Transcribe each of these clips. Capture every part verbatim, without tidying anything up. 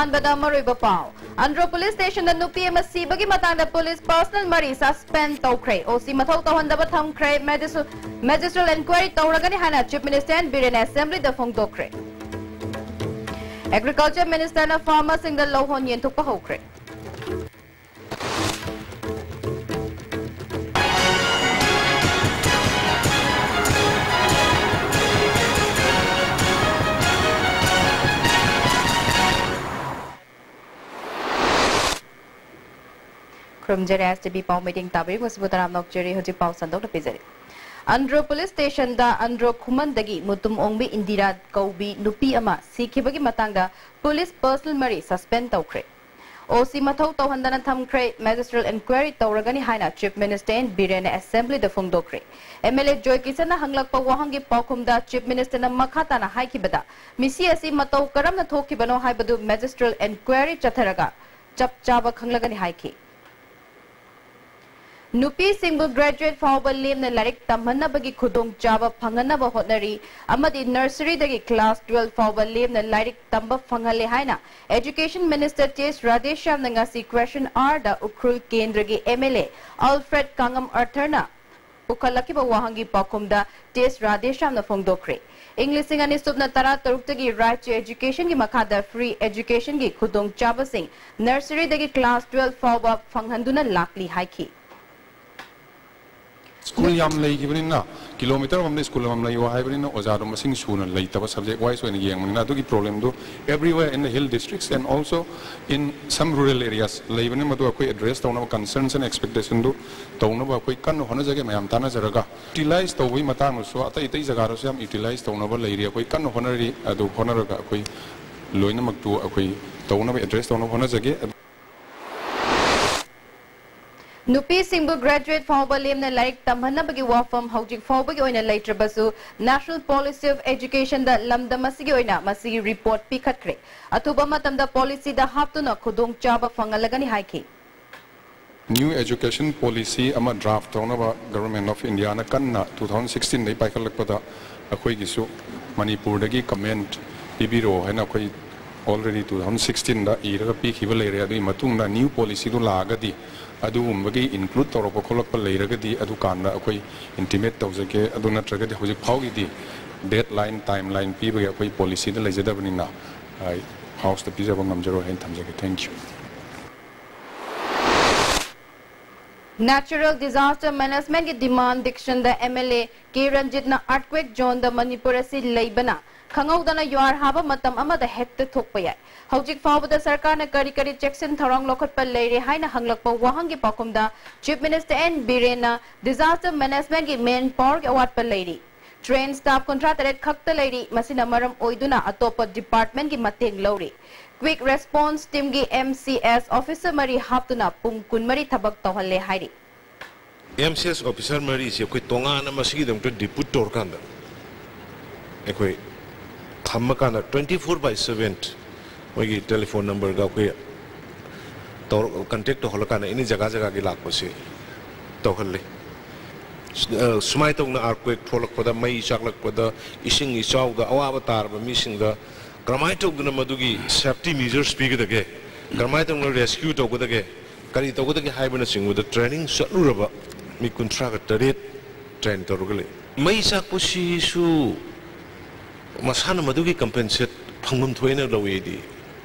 ꯑꯍꯥꯟꯕꯗ ꯃꯔꯨꯑꯣꯏꯕ ꯄꯥꯎ꯫ ꯑꯟꯗ꯭ꯔꯣ ꯄꯨꯂꯤꯁ ꯁ꯭ꯇꯦꯁꯟꯗ ꯅꯨꯄꯤ ꯑꯃ ꯁꯤꯕꯒꯤ ꯃꯇꯥꯡꯗ ꯄꯨꯂꯤꯁ ꯄꯔꯁꯅꯦꯜ ꯃꯔꯤ ꯁꯁꯄꯦꯟ ꯇꯧꯈ꯭ꯔꯦ꯫ ꯑꯣ ꯁꯤ ꯃꯊꯧ ꯇꯧꯍꯟꯗꯕ ꯊꯝꯈ꯭ꯔꯦ꯫ ꯃꯦꯖꯤꯁ-, ꯃꯦꯖꯤꯁꯇ꯭ꯔꯦꯜ ꯏꯟꯀ꯭ꯋꯥꯏꯔꯤ ꯇꯧꯔꯒꯅꯤ ꯍꯥꯏꯅ ꯆꯤꯐ ꯃꯤꯅꯤꯁꯇꯔ ꯑꯦꯟ ꯕꯤꯔꯦꯟꯅ ꯑꯦꯁꯦꯝꯕ꯭ꯂꯤꯗ ꯐꯣꯡꯗꯣꯛꯈ꯭ꯔꯦ꯫ ꯑꯦꯒ꯭ꯔꯤꯀꯜꯆꯔ ꯃꯤꯅꯤꯁꯇꯔꯅ ꯐꯥꯔꯃꯔꯁꯤꯡꯗ ꯂꯧꯍꯣꯟ ꯌꯦꯟꯊꯣꯛꯄ ꯍꯧꯈ꯭ꯔꯦ꯫ ꯈꯨꯔꯨꯝꯖꯔꯤ, ꯑꯦꯁ ꯇꯤ ꯚꯤ ꯄꯥꯎ ꯃꯤꯇꯤꯡ ꯇꯥꯕꯤꯔꯤꯕꯁꯤꯕꯨ ꯇꯔꯥꯝꯅ ꯑꯣꯛꯆꯔꯤ꯫ ꯍꯧꯖꯤꯛ ꯄꯥꯎ ꯁꯟꯗꯣꯛꯅ ꯄꯤꯖꯔꯤ꯫ ꯑꯟꯗ꯭ꯔꯣ ꯄꯨꯂꯤꯁ ꯁ꯭ꯇꯦꯁꯟꯗ ꯑꯟꯗ꯭ꯔꯣ ꯈꯨꯃꯟꯗꯒꯤ ꯃꯨꯇꯨꯝ ꯑꯣꯡꯕꯤ ꯏꯟꯗꯤꯔꯥ ꯀꯧꯕꯤ ꯅꯨꯄꯤ ꯑꯃ ꯁꯤꯈꯤꯕꯒꯤ ꯃꯇꯥꯡꯗ ꯄꯨꯂꯤꯁ ꯄꯔꯁꯅꯦꯜ ꯃꯔꯤ ꯁꯁꯄꯦꯟ ꯇꯧꯈ꯭ꯔꯦ꯫ ꯑꯣ ꯁꯤ ꯃꯊꯧ ꯇꯧꯍꯟꯗꯅ ꯊꯝꯈ꯭ꯔꯦ꯫ ꯃꯦꯖꯤꯁꯇ꯭ꯔꯦꯜ ꯏꯟꯀ꯭ꯋꯥꯏꯔꯤ ꯇꯧꯔꯒꯅꯤ ꯍꯥꯏꯅ ꯆꯤꯐ ꯃꯤꯅꯤꯁꯇꯔ ꯑꯦꯟ ꯕꯤꯔꯦꯟꯅ ꯑꯦꯁꯦꯝꯕ꯭ꯂꯤꯗ ꯐꯣꯡꯗꯣꯛꯈ꯭ꯔꯦ꯫ ꯑꯦꯝ ꯑꯦꯜ ꯑꯦ ꯖꯣꯏ ꯀꯤꯁꯟꯅ ꯍꯪꯂꯛꯄ ꯋꯥꯍꯪꯒꯤ ꯄꯥꯎꯈꯨꯝꯗ ꯆꯤꯐ ꯃꯤꯅꯤꯁꯇꯔꯅ ꯃꯈꯥ ꯇꯥꯅ ꯍꯥꯏꯈꯤꯕꯗ, ꯃꯤꯁꯤ ꯑꯁꯤ ꯃꯇꯧ ꯀꯔꯝꯅ ꯊꯣꯛꯈꯤꯕꯅꯣ ꯍꯥꯏꯕꯗꯨ ꯃꯦꯖꯤꯁꯇ꯭ꯔꯦꯜ ꯏꯟꯀ꯭ꯋꯥꯏꯔꯤ ꯆꯠꯊꯔꯒ ꯆꯞ ꯆꯥꯕ ꯈꯪꯂꯒꯅꯤ ꯍꯥꯏꯈꯤ꯫ ꯅꯨꯄꯤꯁꯤꯡꯕꯨ ꯒ꯭ꯔꯦꯖꯨꯑꯦꯠ ꯐꯥꯎꯕ ꯂꯦꯝꯅ ꯂꯥꯏꯔꯤꯛ ꯇꯝꯍꯟꯅꯕꯒꯤ ꯈꯨꯗꯣꯡꯆꯥꯕ ꯐꯪꯍꯟꯅꯕ ꯍꯣꯠꯅꯔꯤ ꯑꯃꯗꯤ ꯅꯔꯁꯔꯤꯗꯒꯤ ꯀ꯭ꯂꯥꯁ ꯇꯨꯋꯦꯜꯐ ꯐꯥꯎꯕ ꯂꯦꯝꯅ ꯂꯥꯏꯔꯤꯛ ꯇꯝꯕ ꯐꯪꯍꯜꯂꯦ ꯍꯥꯏꯅ ꯑꯦꯖꯨꯀꯦꯁꯟ ꯃꯤꯅꯤꯁꯇꯔ ꯇꯤ ꯑꯦꯁ ꯔꯥꯙꯦꯁ꯭ꯌꯥꯝꯅ ꯉꯁꯤ ꯀ꯭ꯔꯦꯁꯟ ꯑꯥꯔꯗ ꯎꯈ꯭ꯔꯨꯜ ꯀꯦꯟꯗ꯭ꯔꯒꯤ M L A Alfred Kanngam ꯑꯥꯔꯊꯔꯅ ꯄꯨꯈꯠꯂꯛꯈꯤꯕ ꯋꯥꯍꯪꯒꯤ ꯄꯥꯎꯈꯨꯝꯗ ꯇꯤ ꯑꯦꯁ ꯔꯥꯙꯦꯁ꯭ꯌꯥꯝꯅ ꯐꯣꯡꯗꯣꯛꯈ꯭ꯔꯦ꯫ ꯏꯪ ꯂꯤꯁꯤꯡ ꯑꯅꯤ ꯁꯨꯞꯅ ꯇꯔꯥ ꯇꯔꯨꯛꯇꯒꯤ ꯔꯥꯏꯠ ꯇꯨ ꯑꯦꯖꯨꯀꯦꯁꯟꯒꯤ ꯃꯈꯥꯗ ꯐ꯭ꯔꯤ ꯑꯦꯖꯨꯀꯦꯁꯟꯒꯤ ꯈꯨꯗꯣꯡꯆꯥꯕꯁꯤꯡ ꯅꯔꯁꯔꯤꯗꯒꯤ ꯀ꯭ꯂꯥꯁ ꯇꯨꯋꯦꯜꯐ ꯐꯥꯎꯕ ꯐꯪꯍꯟꯗꯨꯅ ꯂꯥꯛꯂꯤ ꯍꯥꯏꯈꯤ꯫ ꯁ꯭ꯀꯨꯜ ꯌꯥꯝ ꯂꯩꯈꯤꯕꯅꯤꯅ, ꯀꯤꯂꯣꯃꯤꯇꯔ ꯑꯃꯗ ꯁ꯭ꯀꯨꯜ ꯑꯃꯃꯝ ꯂꯩꯌꯣ ꯍꯥꯏꯕꯅꯤꯅ, ꯑꯣꯖꯥꯗꯣ ꯃꯁꯤꯡ ꯁꯨꯅ ꯂꯩꯇꯕ, ꯁꯕꯖꯦꯛ ꯋꯥꯏꯁ ꯑꯣꯏꯅ ꯌꯦꯡꯕꯅꯤꯅ, ꯑꯗꯨꯒꯤ ꯄ꯭ꯔꯣꯕ꯭ꯂꯦꯝꯗꯨ everywhere in the hill districts and also in some rural areas ꯂꯩꯕꯅꯤ꯫ ꯃꯗꯨ ꯑꯩꯈꯣꯏ ꯑꯦꯗ꯭ꯔꯦꯁ ꯇꯧꯅꯕ, ꯀꯟꯁꯔꯟꯁ ꯑꯦꯟ ꯑꯦꯛꯁꯄꯦꯛꯇꯦꯁꯟꯗꯨ ꯇꯧꯅꯕ ꯑꯩꯈꯣꯏ ꯀꯟꯅ ꯍꯣꯠꯅꯖꯒꯦ꯫ ꯃꯌꯥꯝ ꯇꯥꯟꯅꯖꯔꯒ ꯌꯨꯇꯤꯂꯥꯏꯁ ꯇꯧꯕꯒꯤ ꯃꯇꯥꯡꯗꯁꯨ ꯑꯇꯩ ꯑꯇꯩ ꯖꯒꯥꯗꯁꯨ ꯌꯥꯝ ꯌꯨꯇꯤꯂꯥꯏꯁ ꯇꯧꯅꯕ ꯂꯩꯔꯤ꯫ ꯑꯩꯈꯣꯏ ꯀꯟꯅ ꯍꯣꯠꯅꯔꯤ꯫ ꯑꯗꯨ ꯍꯣꯠꯅꯔꯒ ꯑꯩꯈꯣꯏ ꯂꯣꯏꯅꯃꯛꯇꯨ ꯑꯩꯈꯣꯏ ꯇꯧꯅꯕ, ꯑꯦꯗ꯭ꯔꯦꯁ ꯇꯧꯅꯕ ꯍꯣꯠꯅꯖꯒꯦ꯫ ꯅꯨꯄꯤꯁꯤꯡꯕꯨ ꯒ꯭ꯔꯦꯖꯨꯑꯦꯠ ꯐꯥꯎꯕ ꯂꯦꯝꯅ ꯂꯥꯏꯔꯤꯛ ꯇꯝꯍꯟꯅꯕꯒꯤ ꯋꯥꯐꯝ ꯍꯧꯖꯤꯛ ꯐꯥꯎꯕꯒꯤ ꯑꯣꯏꯅ ꯂꯩꯇ꯭ꯔꯕꯁꯨ, National Policy of Educationꯗ ꯂꯝꯗꯝ ꯑꯁꯤꯒꯤ ꯑꯣꯏꯅ ꯃꯁꯤꯒꯤ ꯔꯤꯄꯣꯔꯠ ꯄꯤꯈꯠꯈ꯭ꯔꯦ꯫ ꯑꯊꯨꯕ ꯃꯇꯝꯗ ꯄꯣꯂꯤꯁꯤꯗ ꯍꯥꯞꯇꯨꯅ ꯈꯨꯗꯣꯡꯆꯥꯕ ꯐꯪꯍꯜꯂꯒꯅꯤ ꯍꯥꯏꯈꯤ꯫ New education policy ꯑꯃ ꯗ꯭ꯔꯥꯐ ꯇꯧꯅꯕ Government of Indiaꯅ ꯀꯟꯅ two thousand sixteenꯗꯒꯤ ꯄꯥꯏꯈꯠꯂꯛꯄꯗ ꯑꯩꯈꯣꯏꯒꯤꯁꯨ ꯃꯅꯤꯄꯨꯔꯗꯒꯤ ꯀꯃꯦꯟꯠ ꯄꯤꯕꯤꯔꯛꯑꯣ ꯍꯥꯏꯅ ꯑꯩꯈꯣꯏ Already two thousand sixteen ꯗ ꯏꯔꯒ ꯄꯤꯈꯤꯕ ꯂꯩꯔꯦ꯫ ꯑꯗꯨꯒꯤ ꯃꯇꯨꯡꯗ new policy ꯗꯨ ꯂꯥꯛꯑꯒꯗꯤ, ꯑꯗꯨꯒꯨꯝꯕꯒꯤ include ꯇꯧꯔꯛꯄ ꯈꯣꯠꯂꯛꯄ ꯂꯩꯔꯒꯗꯤ, ꯑꯗꯨꯀꯥꯟꯗ ꯑꯩꯈꯣꯏ intimate ꯇꯧꯖꯒꯦ꯫ ꯑꯗꯨ ꯅꯠꯇ꯭ꯔꯒꯗꯤ ꯍꯧꯖꯤꯛ ꯐꯥꯎꯒꯤꯗꯤ deadline, timeline ꯄꯤꯕꯒꯤ ꯑꯩꯈꯣꯏ policy ꯗ ꯂꯩꯖꯗꯕꯅꯤꯅ, ꯑꯩ House ꯇ ꯄꯤꯖꯕ ꯉꯝꯖꯔꯣꯏ ꯍꯥꯏꯅ ꯊꯝꯖꯒꯦ꯫ Thank you꯫ Natural Disaster Management ꯀꯤ demand diction the M L A K ꯔꯟꯖꯤꯠꯅ earthquake zone ꯗ ꯃꯅꯤꯄꯨꯔ ꯑꯁꯤ ꯂꯩꯕꯅ ꯈꯪꯍꯧꯗꯅ ꯌꯨꯍꯥꯔ ꯍꯥꯕ ꯃꯇꯝ ꯑꯃꯗ ꯍꯦꯛꯇ ꯊꯣꯛꯄ ꯌꯥꯏ꯫ ꯍꯧꯖꯤꯛ ꯐꯥꯎꯕꯗ ꯁꯔꯀꯥꯔꯅ ꯀꯔꯤ ꯀꯔꯤ ꯆꯦꯛꯁꯤꯟ ꯊꯧꯔꯥꯡ ꯂꯧꯈꯠꯄ ꯂꯩꯔꯦ ꯍꯥꯏꯅ ꯍꯪꯂꯛꯄ ꯋꯥꯍꯪꯒꯤ ꯄꯥꯎꯈꯨꯝꯗ Chief Minister N ꯕꯤꯔꯦꯟꯅ disaster management ꯀꯤ manpower ꯒꯤ ꯑꯋꯥꯠꯄ ꯂꯩꯔꯤ꯫ Trained staff ꯀꯨꯟꯊ꯭ꯔꯥ ꯇꯔꯦꯠ ꯈꯛꯇ ꯂꯩꯔꯤ꯫ ꯃꯁꯤꯅ ꯃꯔꯝ ꯑꯣꯏꯗꯨꯅ ꯑꯇꯣꯞꯄ department ꯀꯤ ꯃꯇꯦꯡ ꯂꯧꯔꯤ꯫ Quick Response Team ꯒꯤ M C S officer ꯃꯔꯤ ꯍꯥꯞꯇꯨꯅ ꯄꯨꯡ ꯀꯨꯟꯃꯔꯤ ꯊꯕꯛ ꯇꯧꯍꯜꯂꯦ ꯍꯥꯏꯔꯤ꯫ M C S officer ꯃꯔꯤꯁꯤ ꯑꯩꯈꯣꯏ ꯇꯣꯉꯥꯟꯅ ꯃꯁꯤꯒꯤꯗꯃꯛꯇ depute ꯇꯧꯔꯀꯥꯟꯗ ꯑꯩꯈꯣꯏ ꯊꯝꯃꯀꯥꯟꯗ twenty four by seven ꯃꯣꯏꯒꯤ telephone number ꯒ ꯑꯩꯈꯣꯏ ꯇꯧꯔ-, contact ꯇꯧꯍꯜꯂꯀꯥꯟꯗ any ꯖꯒꯥ ꯖꯒꯥꯒꯤ ꯂꯥꯛꯄꯁꯤ ꯇꯧꯍꯜꯂꯤ꯫ ꯁ-, ꯑ, ꯁꯨꯃꯥꯏꯅ ꯇꯧꯅ earthquake ꯊꯣꯛꯂꯛꯄꯗ, ꯃꯩ ꯆꯥꯛꯂꯛꯄꯗ, ꯏꯁꯤꯡ ꯏꯆꯥꯎꯗ ꯑꯋꯥꯕ ꯇꯥꯔꯕ ꯃꯤꯁꯤꯡꯗ ꯀꯔꯝꯍꯥꯏꯅ ꯇꯧꯗꯅ ꯃꯗꯨꯒꯤ safety measures ꯄꯤꯒꯗꯒꯦ, ꯀꯔꯝꯍꯥꯏꯅ ꯇꯧꯗꯅ rescue ꯇꯧꯒꯗꯒꯦ, ꯀꯔꯤ ꯇꯧꯒꯗꯒꯦ ꯍꯥꯏꯕꯅꯆꯤꯡꯕꯗ training ꯆꯠꯂꯨꯔꯕ ꯃꯤ ꯀꯨꯟꯊ꯭ꯔꯥꯒ ꯇꯔꯦꯠ train ꯇꯧꯔꯒ ꯂꯩ꯫ ꯃꯩ ꯆꯥꯛꯄꯁꯤꯁꯨ ꯃꯁꯥꯅ ꯃꯗꯨꯒꯤ compensate ꯐꯪꯐꯝ ꯊꯣꯛꯑꯦꯅ ꯂꯧꯏ ꯑꯩꯗꯤ꯫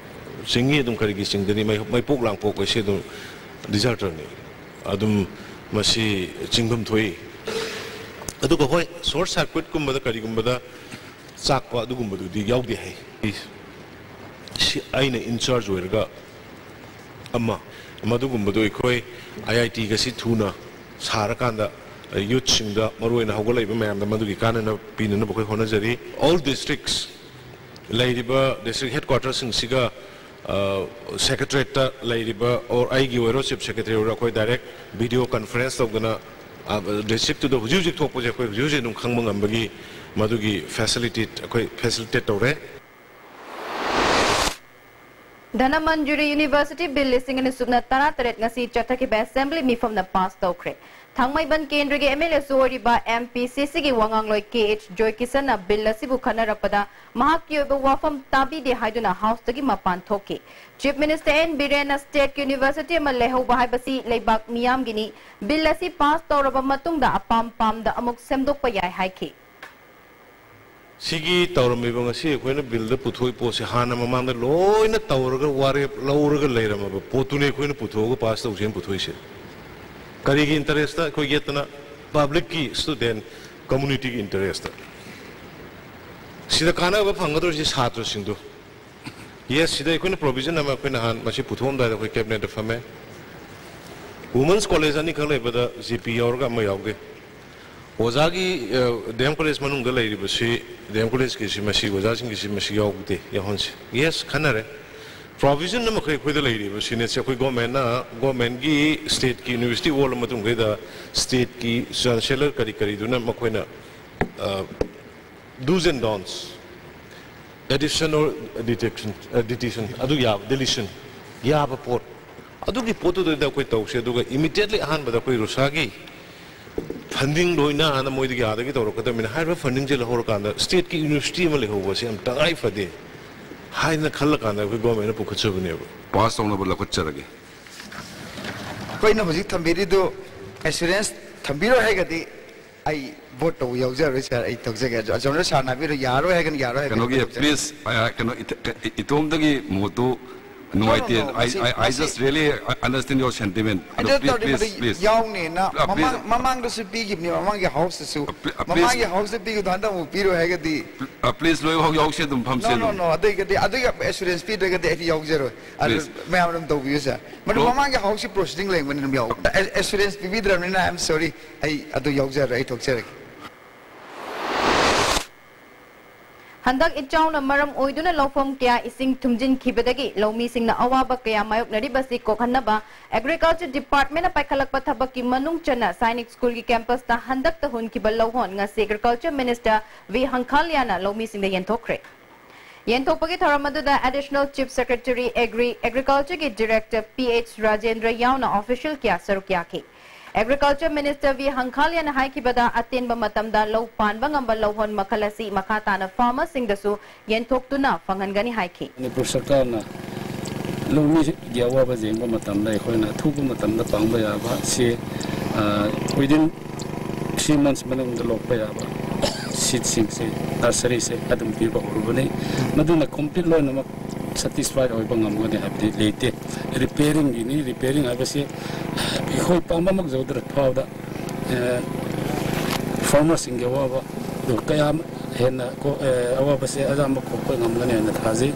ꯆꯤꯡꯉꯤ ꯑꯗꯨꯝ, ꯀꯔꯤꯒꯤ ꯆꯤꯡꯗꯅꯤ? ꯃꯩ-, ꯃꯩꯄꯣꯛ ꯂꯥꯡꯄꯣꯛ ꯍꯥꯏꯁꯦ ꯑꯗꯨꯝ disaster ꯅꯤ꯫ ꯑꯗꯨꯝ ꯃꯁꯤ ꯆꯤꯡꯐꯝ ꯊꯣꯛꯏ꯫ ꯑꯗꯨꯒ ꯍꯣꯏ, short circuit ꯀꯨꯝꯕꯗ ꯀꯔꯤꯒꯨꯝꯕꯗ ꯆꯥꯛꯄ ꯑꯗꯨꯒꯨꯝꯕꯗꯨꯗꯤ ꯌꯥꯎꯗꯦ ꯍꯥꯏ꯫ ꯁꯤ ꯑꯩꯅ in charge ꯑꯣꯏꯔꯒ ꯑꯃ, ꯃꯗꯨꯒꯨꯝꯕꯗꯨ ꯑꯩꯈꯣꯏ I I T ꯒꯁꯤ ꯊꯨꯅ ꯁꯥꯔꯀꯥꯟꯗ youth ꯁꯤꯡꯗ, ꯃꯔꯨꯑꯣꯏꯅ ꯍꯧꯒꯠꯂꯛꯏꯕ ꯃꯌꯥꯝꯗ ꯃꯗꯨꯒꯤ ꯀꯥꯟꯅꯅꯕ ꯄꯤꯅꯅꯕ ꯑꯩꯈꯣꯏ ꯍꯣꯠꯅꯖꯔꯤ꯫ All districts, ꯂꯩꯔꯤꯕ district headquarter ꯁꯤꯡꯁꯤꯒ, ꯑ, secretariat ꯇ ꯂꯩꯔꯤꯕ, or ꯑꯩꯒꯤ ꯑꯣꯏꯔꯣ, chief secretary ꯑꯣꯏꯔꯣ, ꯑꯩꯈꯣꯏ direct video conference ꯇꯧꯗꯅ, ꯑ, district ꯇꯨꯗ ꯍꯧꯖꯤꯛ ꯍꯧꯖꯤꯛ ꯊꯣꯛꯄꯁꯦ ꯑꯩꯈꯣꯏ ꯍꯧꯖꯤꯛ ꯍꯧꯖꯤꯛ ꯑꯗꯨꯝ ꯈꯪꯕ ꯉꯝꯕꯒꯤ ꯃꯗꯨꯒꯤ facility ꯑꯩꯈꯣꯏ facilitate ꯇꯧꯔꯦ꯫ ꯙꯅꯃꯟꯖꯨꯔꯤ University Bill ꯂꯤꯁꯤꯡ ꯑꯅꯤ ꯁꯨꯞꯅ ꯇꯔꯥꯇꯔꯦꯠ ꯉꯁꯤ ꯆꯠꯊꯈꯤꯕ assembly ꯃꯤꯐꯝꯅ pass ꯇꯧꯈ꯭ꯔꯦ꯫ ꯊꯥꯡꯃꯩꯕꯟ ꯀꯦꯟꯗ꯭ꯔꯒꯤ ꯑꯦꯝ ꯑꯦꯜ ꯑꯦꯁꯨ ꯑꯣꯏꯔꯤꯕ ꯑꯦꯝ ꯄꯤ ꯁꯤ ꯁꯤꯒꯤ ꯋꯥꯉꯥꯡꯂꯣꯏ ꯀꯦ ꯑꯩꯆ ꯖꯣꯏꯀꯤꯁꯟꯅ ꯕꯤꯜ ꯑꯁꯤꯕꯨ ꯈꯟꯅꯔꯛꯄꯗ ꯃꯍꯥꯛꯀꯤ ꯑꯣꯏꯕ ꯋꯥꯐꯝ ꯇꯥꯕꯤꯗꯦ ꯍꯥꯏꯗꯨꯅ ꯍꯥꯎꯁꯇꯒꯤ ꯃꯄꯥꯟ ꯊꯣꯛꯈꯤ꯫ ꯆꯤꯐ ꯃꯤꯅꯤꯁꯇꯔ ꯑꯦꯟ ꯕꯤꯔꯦꯟꯅ ꯁ꯭ꯇꯦꯠꯀꯤ ꯌꯨꯅꯤꯚꯔꯁꯤꯇꯤ ꯑꯃ ꯂꯩꯍꯧꯕ ꯍꯥꯏꯕꯁꯤ ꯂꯩꯕꯥꯛ ꯃꯤꯌꯥꯝꯒꯤꯅꯤ꯫ ꯕꯤꯜ ꯑꯁꯤ ꯄꯥꯁ ꯇꯧꯔꯕ ꯃꯇꯨꯡꯗ ꯑꯄꯥꯝ ꯄꯥꯝꯗ ꯑꯃꯨꯛ ꯁꯦꯝꯗꯣꯛꯄ ꯌꯥꯏ ꯍꯥꯏꯈꯤ꯫ ꯁꯤꯒꯤ ꯇꯧꯔꯝꯃꯤꯕ ꯉꯁꯤ ꯑꯩꯈꯣꯏꯅ ꯕꯤꯜꯗ ꯄꯨꯊꯣꯛꯏ ꯄꯣꯠꯁꯦ ꯍꯥꯟꯅ ꯃꯃꯥꯡꯗ ꯂꯣꯏꯅ ꯇꯧꯔꯒ ꯋꯥꯔꯦꯞ ꯂꯧꯔꯒ ꯂꯩꯔꯝꯃꯕ ꯄꯣꯠꯇꯨꯅꯤ ꯑꯩꯈꯣꯏꯅ ꯄꯨꯊꯣꯛꯑꯒ ꯄꯥꯁ ꯇꯧꯁꯦꯅ ꯄꯨꯊꯣꯛꯏꯁꯦ꯫ ꯀꯔꯤꯒꯤ ꯏꯟꯇꯔꯦꯁꯇ ꯑꯩꯈꯣꯏ ꯌꯦꯠꯇꯅ? ꯄꯕ꯭ꯂꯤꯛꯀꯤ, ꯁ꯭ꯇꯨꯗꯦꯟ ꯀꯝꯃꯨꯅꯤꯇꯤꯒꯤ ꯏꯟꯇꯔꯦꯁꯇ꯫ ꯁꯤꯗ ꯀꯥꯟꯅꯕ ꯐꯪꯒꯗꯧꯔꯤꯁꯤ ꯁꯥꯇ꯭ꯔꯁꯤꯡꯗꯣ꯫ ꯌꯦꯁ, ꯁꯤꯗ ꯑꯩꯈꯣꯏꯅ ꯄ꯭ꯔꯣꯕꯤꯖꯟ ꯑꯃ ꯑꯩꯈꯣꯏ ꯅꯍꯥꯟ ꯃꯁꯤ ꯄꯨꯊꯣꯛꯑꯝꯗꯥꯏꯗ ꯑꯩꯈꯣꯏ ꯀꯦꯕꯤꯅꯦꯠꯇ ꯐꯝꯃꯦ꯫ ꯋꯨꯃꯟꯁ ꯀꯣꯂꯦꯖ ꯑꯅꯤꯈꯛ ꯂꯩꯕꯗ ꯖꯤ ꯄꯤ ꯌꯥꯎꯔꯒ ꯑꯃ ꯌꯥꯎꯗꯦ꯫ ꯑꯣꯖꯥꯒꯤ ꯗꯤ ꯑꯦꯝ ꯀꯣꯂꯦꯖ ꯃꯅꯨꯡꯗ ꯂꯩꯔꯤꯕꯁꯤ, ꯗꯤ ꯑꯦꯝ ꯀꯣꯂꯦꯖꯀꯤꯁꯤ ꯃꯁꯤ ꯑꯣꯖꯥꯁꯤꯡꯒꯤꯁꯤ ꯃꯁꯤ ꯌꯥꯎꯗꯦ, ꯌꯥꯎꯍꯟꯁꯤ꯫ ꯌꯦꯁ, ꯈꯟꯅꯔꯦ꯫ ꯄ꯭ꯔꯣꯕꯤꯖꯟ ꯑꯃꯈꯛ ꯑꯩꯈꯣꯏꯗ ꯂꯩꯔꯤꯕ ꯁꯤꯅꯦꯠꯁꯦ ꯑꯩꯈꯣꯏ ꯒꯣꯔꯃꯦꯟꯅ, ꯒꯣꯔꯃꯦꯟꯒꯤ ꯁ꯭ꯇꯦꯠꯀꯤ ꯌꯨꯅꯤꯚꯔꯁꯤꯇꯤ ꯑꯣꯜꯂ ꯃꯇꯨꯡꯗꯩꯗ ꯁ꯭ꯇꯦꯠꯀꯤ ꯆꯥꯟꯁꯦꯂꯔ ꯀꯔꯤ ꯀꯔꯤꯗꯨꯅ ꯃꯈꯣꯏꯅ do's and don'ts, addition or deduction, deduction, ꯑꯗꯨ ꯌꯥꯕ, deletion ꯌꯥꯕ ꯄꯣꯠ, ꯑꯗꯨꯒꯤ ꯄꯣꯠꯇꯨꯗꯩꯗ ꯑꯩꯈꯣꯏ ꯇꯧꯁꯦ꯫ ꯑꯗꯨꯒ ꯏꯃꯤꯗꯤꯌꯦꯠꯂꯤ ꯑꯍꯥꯟꯕꯗ ꯑꯩꯈꯣꯏ ꯔꯨꯁꯥꯒꯤ ꯐꯟꯗꯤꯡ ꯂꯣꯏꯅ ꯍꯥꯟꯅ ꯃꯣꯏꯗꯒꯤ ꯑꯥꯗꯒꯤ ꯇꯧꯔꯛꯀꯗꯕꯅꯤꯅ ꯍꯥꯏꯔꯤꯕ ꯐꯟꯗꯤꯡꯁꯦ ꯂꯧꯍꯧꯔꯀꯥꯟꯗ ꯁ꯭ꯇꯦꯠꯀꯤ ꯌꯨꯅꯤꯚꯔꯁꯤꯇꯤ ꯑꯃ ꯂꯩꯍꯧꯕꯁꯦ ꯌꯥꯝ ꯇꯉꯥꯏ ꯐꯗꯦ ꯍꯥꯏꯅ ꯈꯜꯂꯀꯥꯟꯗ ꯑꯩꯈꯣꯏ ꯒꯣꯔꯃꯦꯟꯅ ꯄꯨꯈꯠꯆꯕꯅꯦꯕ꯫ ꯄꯥꯁ ꯇꯧꯅꯕ ꯂꯧꯈꯠꯆꯔꯒꯦ꯫ ꯑꯩꯈꯣꯏꯅ ꯍꯧꯖꯤꯛ ꯊꯝꯕꯤꯔꯤꯗꯨ ꯑꯦꯁꯨꯔꯦꯟꯁ ꯊꯝꯕꯤꯔꯣꯏ ꯍꯥꯏꯔꯒꯗꯤ ꯑꯩ ꯚꯣꯠ ꯇꯧꯕ ꯌꯥꯎꯖꯔꯣꯏ ꯁꯥꯔ꯫ ꯑꯩ ꯇꯧꯖꯒꯦ꯫ ꯑꯆꯧꯅ ꯁꯥꯔꯅ ꯍꯥꯏꯕꯤꯔꯣ, ꯌꯥꯔꯣꯏ ꯍꯥꯏꯔꯒꯅ ꯌꯥꯔꯣꯏ ꯍꯥꯏꯒꯅꯤ꯫ ꯀꯩꯅꯣꯒꯤ ꯄ꯭ꯂꯤꯖ, ꯀꯩꯅꯣ ꯏꯇꯣꯝꯗꯒꯤ ꯃꯣꯠꯇꯨ ꯅꯨꯡꯉꯥꯏꯇꯦ꯫ I just really understand your sentiment. ꯑꯗꯣ please, please, please. ꯌꯥꯎꯅꯦꯅ ꯃꯃꯥꯡꯗꯁꯨ ꯄꯤꯈꯤꯕꯅꯤ, ꯃꯃꯥꯡꯒꯤ ꯍꯥꯎꯁꯇꯁꯨ꯫ ꯃꯃꯥꯡꯒꯤ ꯍꯥꯎꯁꯇ ꯄꯤꯈꯤꯕꯗꯣ ꯍꯟꯗꯛ ꯑꯃꯨꯛ ꯄꯤꯔꯣꯏ ꯍꯥꯏꯔꯒꯗꯤ꯫ ꯄ꯭ꯂꯤꯖ, ꯂꯣꯏ ꯍꯧ ꯌꯥꯎꯁꯦ ꯑꯗꯨꯝ ꯐꯝꯁꯦ ꯑꯗꯨꯝ꯫ ꯑꯗꯨꯒꯤ ꯑꯗꯨꯒꯤ ꯑꯦꯁꯨꯔꯦꯟꯁ ꯄꯤꯗ꯭ꯔꯒꯗꯤ ꯑꯩꯗꯤ ꯌꯥꯎꯖꯔꯣꯏ꯫ ꯑꯗꯨ ꯃꯌꯥꯝ ꯑꯗꯨꯝ ꯇꯧꯕꯤꯌꯨ ꯁꯥꯔ꯫ ꯃꯗꯨ ꯃꯃꯥꯡꯒꯤ ꯍꯥꯎꯁꯀꯤ ꯄ꯭ꯔꯣꯁꯤꯗꯤꯡ ꯂꯩꯕꯅꯤꯅ ꯑꯗꯨꯝ ꯌꯥꯎ꯫ ꯑꯦꯁꯨꯔꯦꯟꯁ ꯄꯤꯕꯤꯗ꯭ꯔꯕꯅꯤꯅ I am sorry꯫ ꯑꯩ ꯑꯗꯨ ꯌꯥꯎꯖꯔꯣꯏ꯫ ꯑꯩ ꯊꯣꯛꯆꯔꯒꯦ꯫ ꯍꯟꯗꯛ ꯏꯆꯥꯎꯅ ꯃꯔꯝ ꯑꯣꯏꯗꯨꯅ ꯂꯧꯐꯝ ꯀꯌꯥ ꯏꯁꯤꯡ ꯊꯨꯝꯖꯤꯟꯈꯤꯕꯗꯒꯤ ꯂꯧꯃꯤꯁꯤꯡꯅ ꯑꯋꯥꯕ ꯀꯌꯥ ꯃꯥꯌꯣꯛꯅꯔꯤꯕꯁꯤ ꯀꯣꯛꯍꯟꯅꯕ ꯑꯦꯒ꯭ꯔꯤꯀꯜꯆꯔ ꯗꯤꯄꯥꯔꯠꯃꯦꯟꯅ ꯄꯥꯏꯈꯠꯂꯛꯄ ꯊꯕꯛꯀꯤ ꯃꯅꯨꯡ ꯆꯟꯅ ꯁꯥꯏꯅꯤꯛ ꯁ꯭ꯀꯨꯜꯒꯤ ꯀꯦꯝꯄꯁꯇ ꯍꯟꯗꯛꯇ ꯍꯨꯟꯈꯤꯕ ꯂꯧꯍꯣꯟ ꯉꯁꯤ ꯑꯦꯒ꯭ꯔꯤꯀꯜꯆꯔ ꯃꯤꯅꯤꯁꯇꯔ ꯚꯤ ꯍꯪꯈꯥꯂꯤꯌꯥꯅ ꯂꯧꯃꯤꯁꯤꯡꯗ ꯌꯦꯟꯊꯣꯛꯈ꯭ꯔꯦ꯫ ꯌꯦꯟꯊꯣꯛꯄꯒꯤ ꯊꯧꯔꯝ ꯑꯗꯨꯗ ꯑꯦꯗꯤꯁꯅꯦꯜ ꯆꯤꯐ ꯁꯦꯀ꯭ꯔꯦꯇꯔꯤ ꯑꯦꯒ꯭ꯔꯤ, ꯑꯦꯒ꯭ꯔꯤꯀꯜꯆꯔꯒꯤ ꯗꯤꯔꯦꯛꯇꯔ ꯄꯤ ꯑꯩꯆ ꯔꯥꯖꯦꯟꯗ꯭ꯔ ꯌꯥꯎꯅ ꯑꯣꯐꯤꯁꯤꯌꯦꯜ ꯀꯌꯥ ꯁꯔꯨꯛ ꯌꯥꯈꯤ꯫ Agriculture Minister V Hangkhalian ꯍꯥꯏꯈꯤꯕꯗ, ꯑꯇꯦꯟꯕ ꯃꯇꯝꯗ ꯂꯧ ꯄꯥꯟꯕ ꯉꯝꯕ ꯂꯧꯍꯣꯟ ꯃꯈꯜ ꯑꯁꯤ ꯃꯈꯥ ꯇꯥꯅ farmerꯁꯤꯡꯗꯁꯨ ꯌꯦꯟꯊꯣꯛꯇꯨꯅ ꯐꯪꯍꯟꯒꯅꯤ ꯍꯥꯏꯈꯤ꯫ ꯃꯅꯤꯄꯨꯔ ꯁꯔꯀꯥꯔꯅ ꯂꯧꯃꯤꯒꯤ ꯑꯋꯥꯕ ꯌꯦꯡꯕ ꯃꯇꯝꯗ ꯑꯩꯈꯣꯏꯅ ꯑꯊꯨꯕ ꯃꯇꯝꯗ ꯄꯥꯡꯕ ꯌꯥꯕ ꯁꯤ, ꯑ, within three months ꯃꯅꯨꯡꯗ ꯂꯣꯛꯄ ꯌꯥꯕ seedꯁꯤꯡꯁꯦ, nurseryꯁꯦ ꯑꯗꯨꯝ ꯄꯤꯕ ꯍꯧꯔꯕꯅꯤ꯫ ꯃꯗꯨꯅ complete ꯂꯣꯏꯅꯃꯛ satisfy ꯑꯣꯏꯕ ꯉꯝꯒꯅꯤ ꯍꯥꯏꯕꯗꯤ ꯂꯩꯇꯦ꯫ Repairingꯒꯤꯅꯤ, repairing ꯍꯥꯏꯕꯁꯤ ꯑꯩꯈꯣꯏ ꯄꯥꯝꯕꯃꯛ ꯌꯧꯗ꯭ꯔ ꯐꯥꯎꯗ, ꯑꯦ, farmerꯁꯤꯡꯒꯤ ꯑꯋꯥꯕ ꯑꯗꯨ ꯀꯌꯥ ꯍꯦꯟꯅ ꯀꯣ-, ꯑꯦ, ꯑꯋꯥꯕꯁꯦ ꯑꯌꯥꯝꯕ ꯀꯣꯛꯄ ꯉꯝꯒꯅꯤ ꯍꯥꯏꯅ ꯊꯥꯖꯩ꯫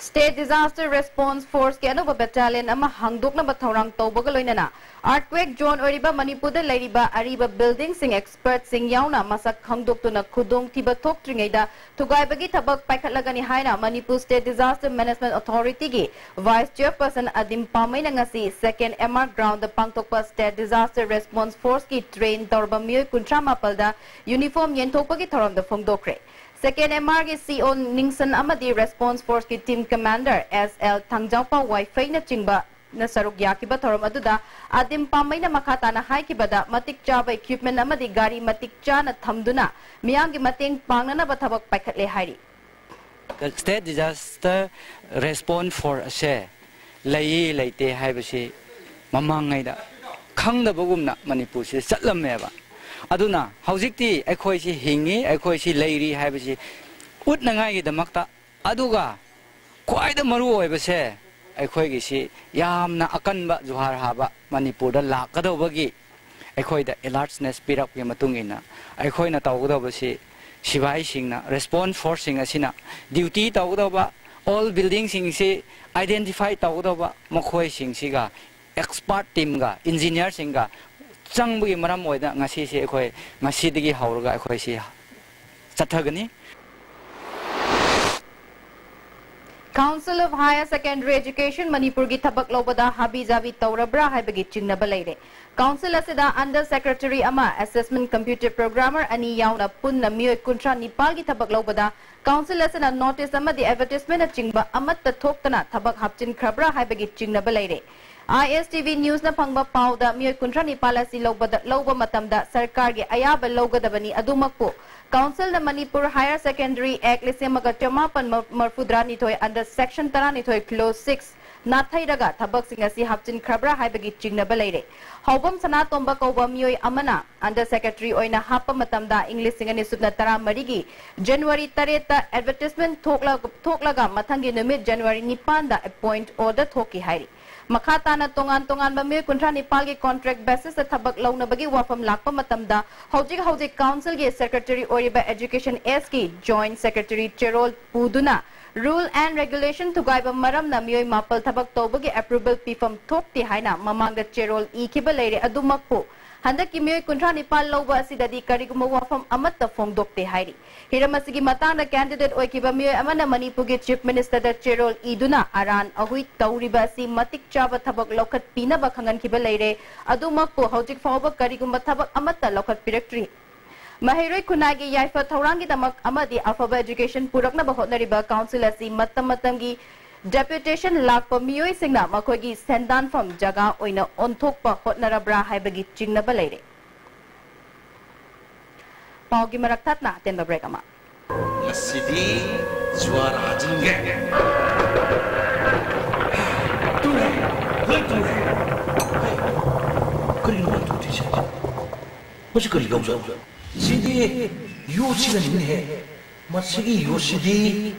State Disaster Response Forceꯀꯤ ꯑꯅꯧꯕ battalion ꯑꯃ ꯍꯥꯡꯗꯣꯛꯅꯕ ꯊꯧꯔꯥꯡ ꯇꯧꯕꯒ ꯂꯣꯏꯅꯅ, earthquake zone ꯑꯣꯏꯔꯤꯕ ꯃꯅꯤꯄꯨꯔꯗ ꯂꯩꯔꯤꯕ ꯑꯔꯤꯕ buildingꯁꯤꯡ expertꯁꯤꯡ ꯌꯥꯎꯅ ꯃꯁꯛ ꯈꯪꯗꯣꯛꯇꯨꯅ ꯈꯨꯗꯣꯡꯊꯤꯕ ꯊꯣꯛꯇ꯭ꯔꯤꯉꯩꯗ ꯊꯨꯒꯥꯏꯕꯒꯤ ꯊꯕꯛ ꯄꯥꯏꯈꯠꯂꯒꯅꯤ ꯍꯥꯏꯅ Manipur State Disaster Management Authorityꯒꯤ Vice Chairperson ꯑꯗꯤꯝ ꯄꯥꯃꯩꯅ ꯉꯁꯤ Second M R groundꯗ ꯄꯥꯡꯊꯣꯛꯄ State Disaster Response Forceꯀꯤ train ꯇꯧꯔꯕ ꯃꯤꯑꯣꯏ ꯀꯨꯟꯊ꯭ꯔꯥ ꯃꯥꯄꯜꯗ uniform ꯌꯦꯟꯊꯣꯛꯄꯒꯤ ꯊꯧꯔꯝꯗ ꯐꯣꯡꯗꯣꯛꯈ꯭ꯔꯦ꯫ Second M Rꯒꯤ C O ꯅꯤꯡꯁꯟ ꯑꯃꯗꯤ Response Forceꯀꯤ Team Commander S L ꯊꯥꯡꯖꯥꯎꯄꯥ ꯋꯥꯏꯐꯩꯅꯆꯤꯡꯕꯅ ꯁꯔꯨꯛ ꯌꯥꯈꯤꯕ ꯊꯧꯔꯝ ꯑꯗꯨꯗ ꯑꯗꯤꯝ ꯄꯥꯃꯩꯅ ꯃꯈꯥ ꯇꯥꯅ ꯍꯥꯏꯈꯤꯕꯗ, ꯃꯇꯤꯛ ꯆꯥꯕ equipment ꯑꯃꯗꯤ ꯒꯥꯔꯤ ꯃꯇꯤꯛ ꯆꯥꯅ ꯊꯝꯗꯨꯅ ꯃꯤꯌꯥꯝꯒꯤ ꯃꯇꯦꯡ ꯄꯥꯡꯅꯅꯕ ꯊꯕꯛ ꯄꯥꯏꯈꯠꯂꯦ ꯍꯥꯏꯔꯤ꯫ State Disaster Response Force ꯑꯁꯦ ꯂꯩꯌꯦ ꯂꯩꯇꯦ ꯍꯥꯏꯕꯁꯤ ꯃꯃꯥꯡꯉꯩꯗ ꯈꯪꯗꯕꯒꯨꯝꯅ ꯃꯅꯤꯄꯨꯔꯁꯤ ꯆꯠꯂꯝꯃꯦꯕ꯫ ꯑꯗꯨꯅ ꯍꯧꯖꯤꯛꯇꯤ ꯑꯩꯈꯣꯏꯁꯤ ꯍꯤꯡꯉꯤ, ꯑꯩꯈꯣꯏꯁꯤ ꯂꯩꯔꯤ ꯍꯥꯏꯕꯁꯤ ꯎꯠꯅꯉꯥꯏꯒꯤꯗꯃꯛꯇ, ꯑꯗꯨꯒ ꯈ꯭ꯋꯥꯏꯗ ꯃꯔꯨ ꯑꯣꯏꯕꯁꯦ, ꯑꯩꯈꯣꯏꯒꯤꯁꯤ ꯌꯥꯝꯅ ꯑꯀꯟꯕ ꯖꯨꯍꯥꯔ ꯍꯥꯕ ꯃꯅꯤꯄꯨꯔꯗ ꯂꯥꯛꯀꯗꯧꯕꯒꯤ ꯑꯩꯈꯣꯏꯗ alertness ꯄꯤꯔꯛꯄꯒꯤ ꯃꯇꯨꯡ ꯏꯟꯅ ꯑꯩꯈꯣꯏꯅ ꯇꯧꯒꯗꯧꯕꯁꯤ, ꯁꯤꯐꯥꯏꯁꯤꯡꯅ, response forceꯁꯤꯡ ꯑꯁꯤꯅ duty ꯇꯧꯒꯗꯧꯕ, old buildingꯁꯤꯡꯁꯤ identify ꯇꯧꯒꯗꯧꯕ, ꯃꯈꯣꯏꯁꯤꯡꯁꯤꯒ expert teamꯒ engineerꯁꯤꯡꯒ ꯆꯪꯕꯒꯤ ꯃꯔꯝ ꯑꯣꯏꯗꯅ ꯉꯁꯤꯁꯤ ꯑꯩꯈꯣꯏ, ꯉꯁꯤꯗꯒꯤ ꯍꯧꯔꯒ ꯑꯩꯈꯣꯏꯁꯤ ꯆꯠꯊꯒꯅꯤ꯫ Council of Higher Secondary Education ꯃꯅꯤꯄꯨꯔꯒꯤ ꯊꯕꯛ ꯂꯧꯕꯗ ꯍꯥꯕꯤ ꯖꯥꯕꯤ ꯇꯧꯔꯕ꯭ꯔꯥ ꯍꯥꯏꯕꯒꯤ ꯆꯤꯡꯅꯕ ꯂꯩꯔꯦ꯫ Council ꯑꯁꯤꯗ under secretary ꯑꯃ, assessment computer programmer ꯑꯅꯤ ꯌꯥꯎꯅ ꯄꯨꯟꯅ ꯃꯤꯑꯣꯏ ꯀꯨꯟꯊ꯭ꯔꯥ ꯅꯤꯄꯥꯜꯒꯤ ꯊꯕꯛ ꯂꯧꯕꯗ council ꯑꯁꯤꯅ notice ꯑꯃꯗꯤ advertisementꯅꯆꯤꯡꯕ ꯑꯃꯠꯇ ꯊꯣꯛꯇꯅ ꯊꯕꯛ ꯍꯥꯞꯆꯤꯟꯈ꯭ꯔꯕ꯭ꯔꯥ ꯍꯥꯏꯕꯒꯤ ꯆꯤꯡꯅꯕ ꯂꯩꯔꯦ꯫ ISTV Newsꯅ ꯐꯪꯕ ꯄꯥꯎꯗ, ꯃꯤꯑꯣꯏ ꯀꯨꯟꯊ꯭ꯔꯥ ꯅꯤꯄꯥꯜ ꯑꯁꯤ ꯂꯧꯕꯗ, ꯂꯧꯕ ꯃꯇꯝꯗ ꯁꯔꯀꯥꯔꯒꯤ ꯑꯌꯥꯕ ꯂꯧꯒꯗꯕꯅꯤ꯫ ꯑꯗꯨꯃꯛꯄꯨ Councilꯅ Manipur Higher Secondary Act ꯂꯤꯁꯤꯡ ꯑꯃꯒ ꯆꯃꯥꯄꯟ ꯃꯔꯐꯨꯇꯔꯥꯅꯤꯊꯣꯏ under section ꯇꯔꯥꯅꯤꯊꯣꯏ clause six ꯅꯥꯊꯩꯔꯒ ꯊꯕꯛꯁꯤꯡ ꯑꯁꯤ ꯍꯥꯞꯆꯤꯟꯈ꯭ꯔꯕ꯭ꯔꯥ ꯍꯥꯏꯕꯒꯤ ꯆꯤꯡꯅꯕ ꯂꯩꯔꯦ꯫ ꯍꯥꯎꯕꯝ ꯁꯅꯥꯇꯣꯝꯕ ꯀꯧꯕ ꯃꯤꯑꯣꯏ ꯑꯃꯅ under secretary ꯑꯣꯏꯅ ꯍꯥꯞꯄ ꯃꯇꯝꯗ, ꯏꯪ ꯂꯤꯁꯤꯡ ꯑꯅꯤ ꯁꯨꯞꯅ ꯇꯔꯥꯃꯔꯤꯒꯤ January ꯇꯔꯦꯠꯇ advertisement ꯊꯣꯛꯂ-, ꯊꯣꯛꯂꯒ ꯃꯊꯪꯒꯤ ꯅꯨꯃꯤꯠ January ꯅꯤꯄꯥꯟꯗ appoint order ꯊꯣꯛꯈꯤ ꯍꯥꯏꯔꯤ꯫ ꯃꯈꯥ ꯇꯥꯅ ꯇꯣꯉꯥꯟ ꯇꯣꯉꯥꯟꯕ ꯃꯤꯑꯣꯏ ꯀꯨꯟꯊ꯭ꯔꯥ ꯅꯤꯄꯥꯜꯒꯤ contract basisꯇ ꯊꯕꯛ ꯂꯧꯅꯕꯒꯤ ꯋꯥꯐꯝ ꯂꯥꯛꯄ ꯃꯇꯝꯗ, ꯍꯧꯖꯤꯛ ꯍꯧꯖꯤꯛ Councilꯒꯤ Secretary ꯑꯣꯏꯔꯤꯕ Education Sꯀꯤ Joint Secretary ꯆꯦꯔꯣꯜ ꯄꯨꯗꯨꯅ rule and regulation ꯊꯨꯒꯥꯏꯕ ꯃꯔꯝꯅ ꯃꯤꯑꯣꯏ ꯃꯥꯄꯜ ꯊꯕꯛ ꯇꯧꯕꯒꯤ approval ꯄꯤꯐꯝ ꯊꯣꯛꯇꯦ ꯍꯥꯏꯅ ꯃꯃꯥꯡꯗ ꯆꯦꯔꯣꯜ ꯏꯈꯤꯕ ꯂꯩꯔꯦ꯫ ꯑꯗꯨꯃꯛꯄꯨ ꯍꯟꯗꯛꯀꯤ ꯃꯤꯑꯣꯏ ꯀꯨꯟꯊ꯭ꯔꯥ ꯅꯤꯄꯥꯜ ꯂꯧꯕ ꯑꯁꯤꯗꯗꯤ ꯀꯔꯤꯒꯨꯝꯕ ꯋꯥꯐꯝ ꯑꯃꯠꯇ ꯐꯣꯡꯗꯣꯛꯇꯦ ꯍꯥꯏꯔꯤ꯫ ꯍꯤꯔꯝ ꯑꯁꯤꯒꯤ ꯃꯇꯥꯡꯗ candidate ꯑꯣꯏꯈꯤꯕ ꯃꯤꯑꯣꯏ ꯑꯃꯅ ꯃꯅꯤꯄꯨꯔꯒꯤ Chief Ministerꯗ ꯆꯦꯔꯣꯜ ꯏꯗꯨꯅ ꯑꯔꯥꯟ ꯑꯍꯨꯏ ꯇꯧꯔꯤꯕ ꯑꯁꯤ ꯃꯇꯤꯛ ꯆꯥꯕ ꯊꯕꯛ ꯂꯧꯈꯠꯄꯤꯅꯕ ꯈꯪꯍꯟꯈꯤꯕ ꯂꯩꯔꯦ꯫ ꯑꯗꯨꯃꯛꯄꯨ ꯍꯧꯖꯤꯛ ꯐꯥꯎꯕ ꯀꯔꯤꯒꯨꯝꯕ ꯊꯕꯛ ꯑꯃꯠꯇ ꯂꯧꯈꯠꯄꯤꯔꯛꯇ꯭ꯔꯤ꯫ ꯃꯍꯩꯔꯣꯏ ꯈꯨꯟꯅꯥꯏꯒꯤ ꯌꯥꯏꯐ ꯊꯧꯔꯥꯡꯒꯤꯗꯃꯛ ꯑꯃꯗꯤ ꯑꯐꯕ education ꯄꯨꯔꯛꯅꯕ ꯍꯣꯠꯅꯔꯤꯕ Council ꯑꯁꯤ ꯃꯇꯝ ꯃꯇꯝꯒꯤ deputation ꯂꯥꯛꯄ ꯃꯤꯑꯣꯏꯁꯤꯡꯅ ꯃꯈꯣꯏꯒꯤ ꯁꯦꯟꯗꯥꯟꯐꯝ ꯖꯒꯥ ꯑꯣꯏꯅ ꯑꯣꯟꯊꯣꯛꯄ ꯍꯣꯠꯅꯔꯕ꯭ꯔꯥ ꯍꯥꯏꯕꯒꯤ ꯆꯤꯡꯅꯕ ꯂꯩꯔꯦ꯫ ꯄꯥꯎꯒꯤ ꯃꯔꯛ ꯊꯠꯅ ꯑꯇꯦꯟꯕ break ꯑꯃ꯫ ꯉꯁꯤꯗꯤ ꯖꯨꯋꯥꯔ ꯍꯥꯖꯤꯟꯒꯦ꯫ ꯇꯨꯔꯦ, ꯂꯣꯏ ꯇꯨꯔꯦ꯫ ꯍꯦ, ꯀꯔꯤꯅꯣ ꯃꯥ ꯇꯨꯗ꯭ꯔꯤꯁꯦ? ꯃꯁꯤ ꯀꯔꯤ ꯌꯥꯎꯖꯥꯠꯅꯣ? ꯁꯤꯗꯤ ꯌꯣꯠꯁꯤꯅꯅꯤꯅꯦꯍꯦ꯫ ꯃꯁꯤꯒꯤ ꯌꯣꯠꯁꯤꯗꯤ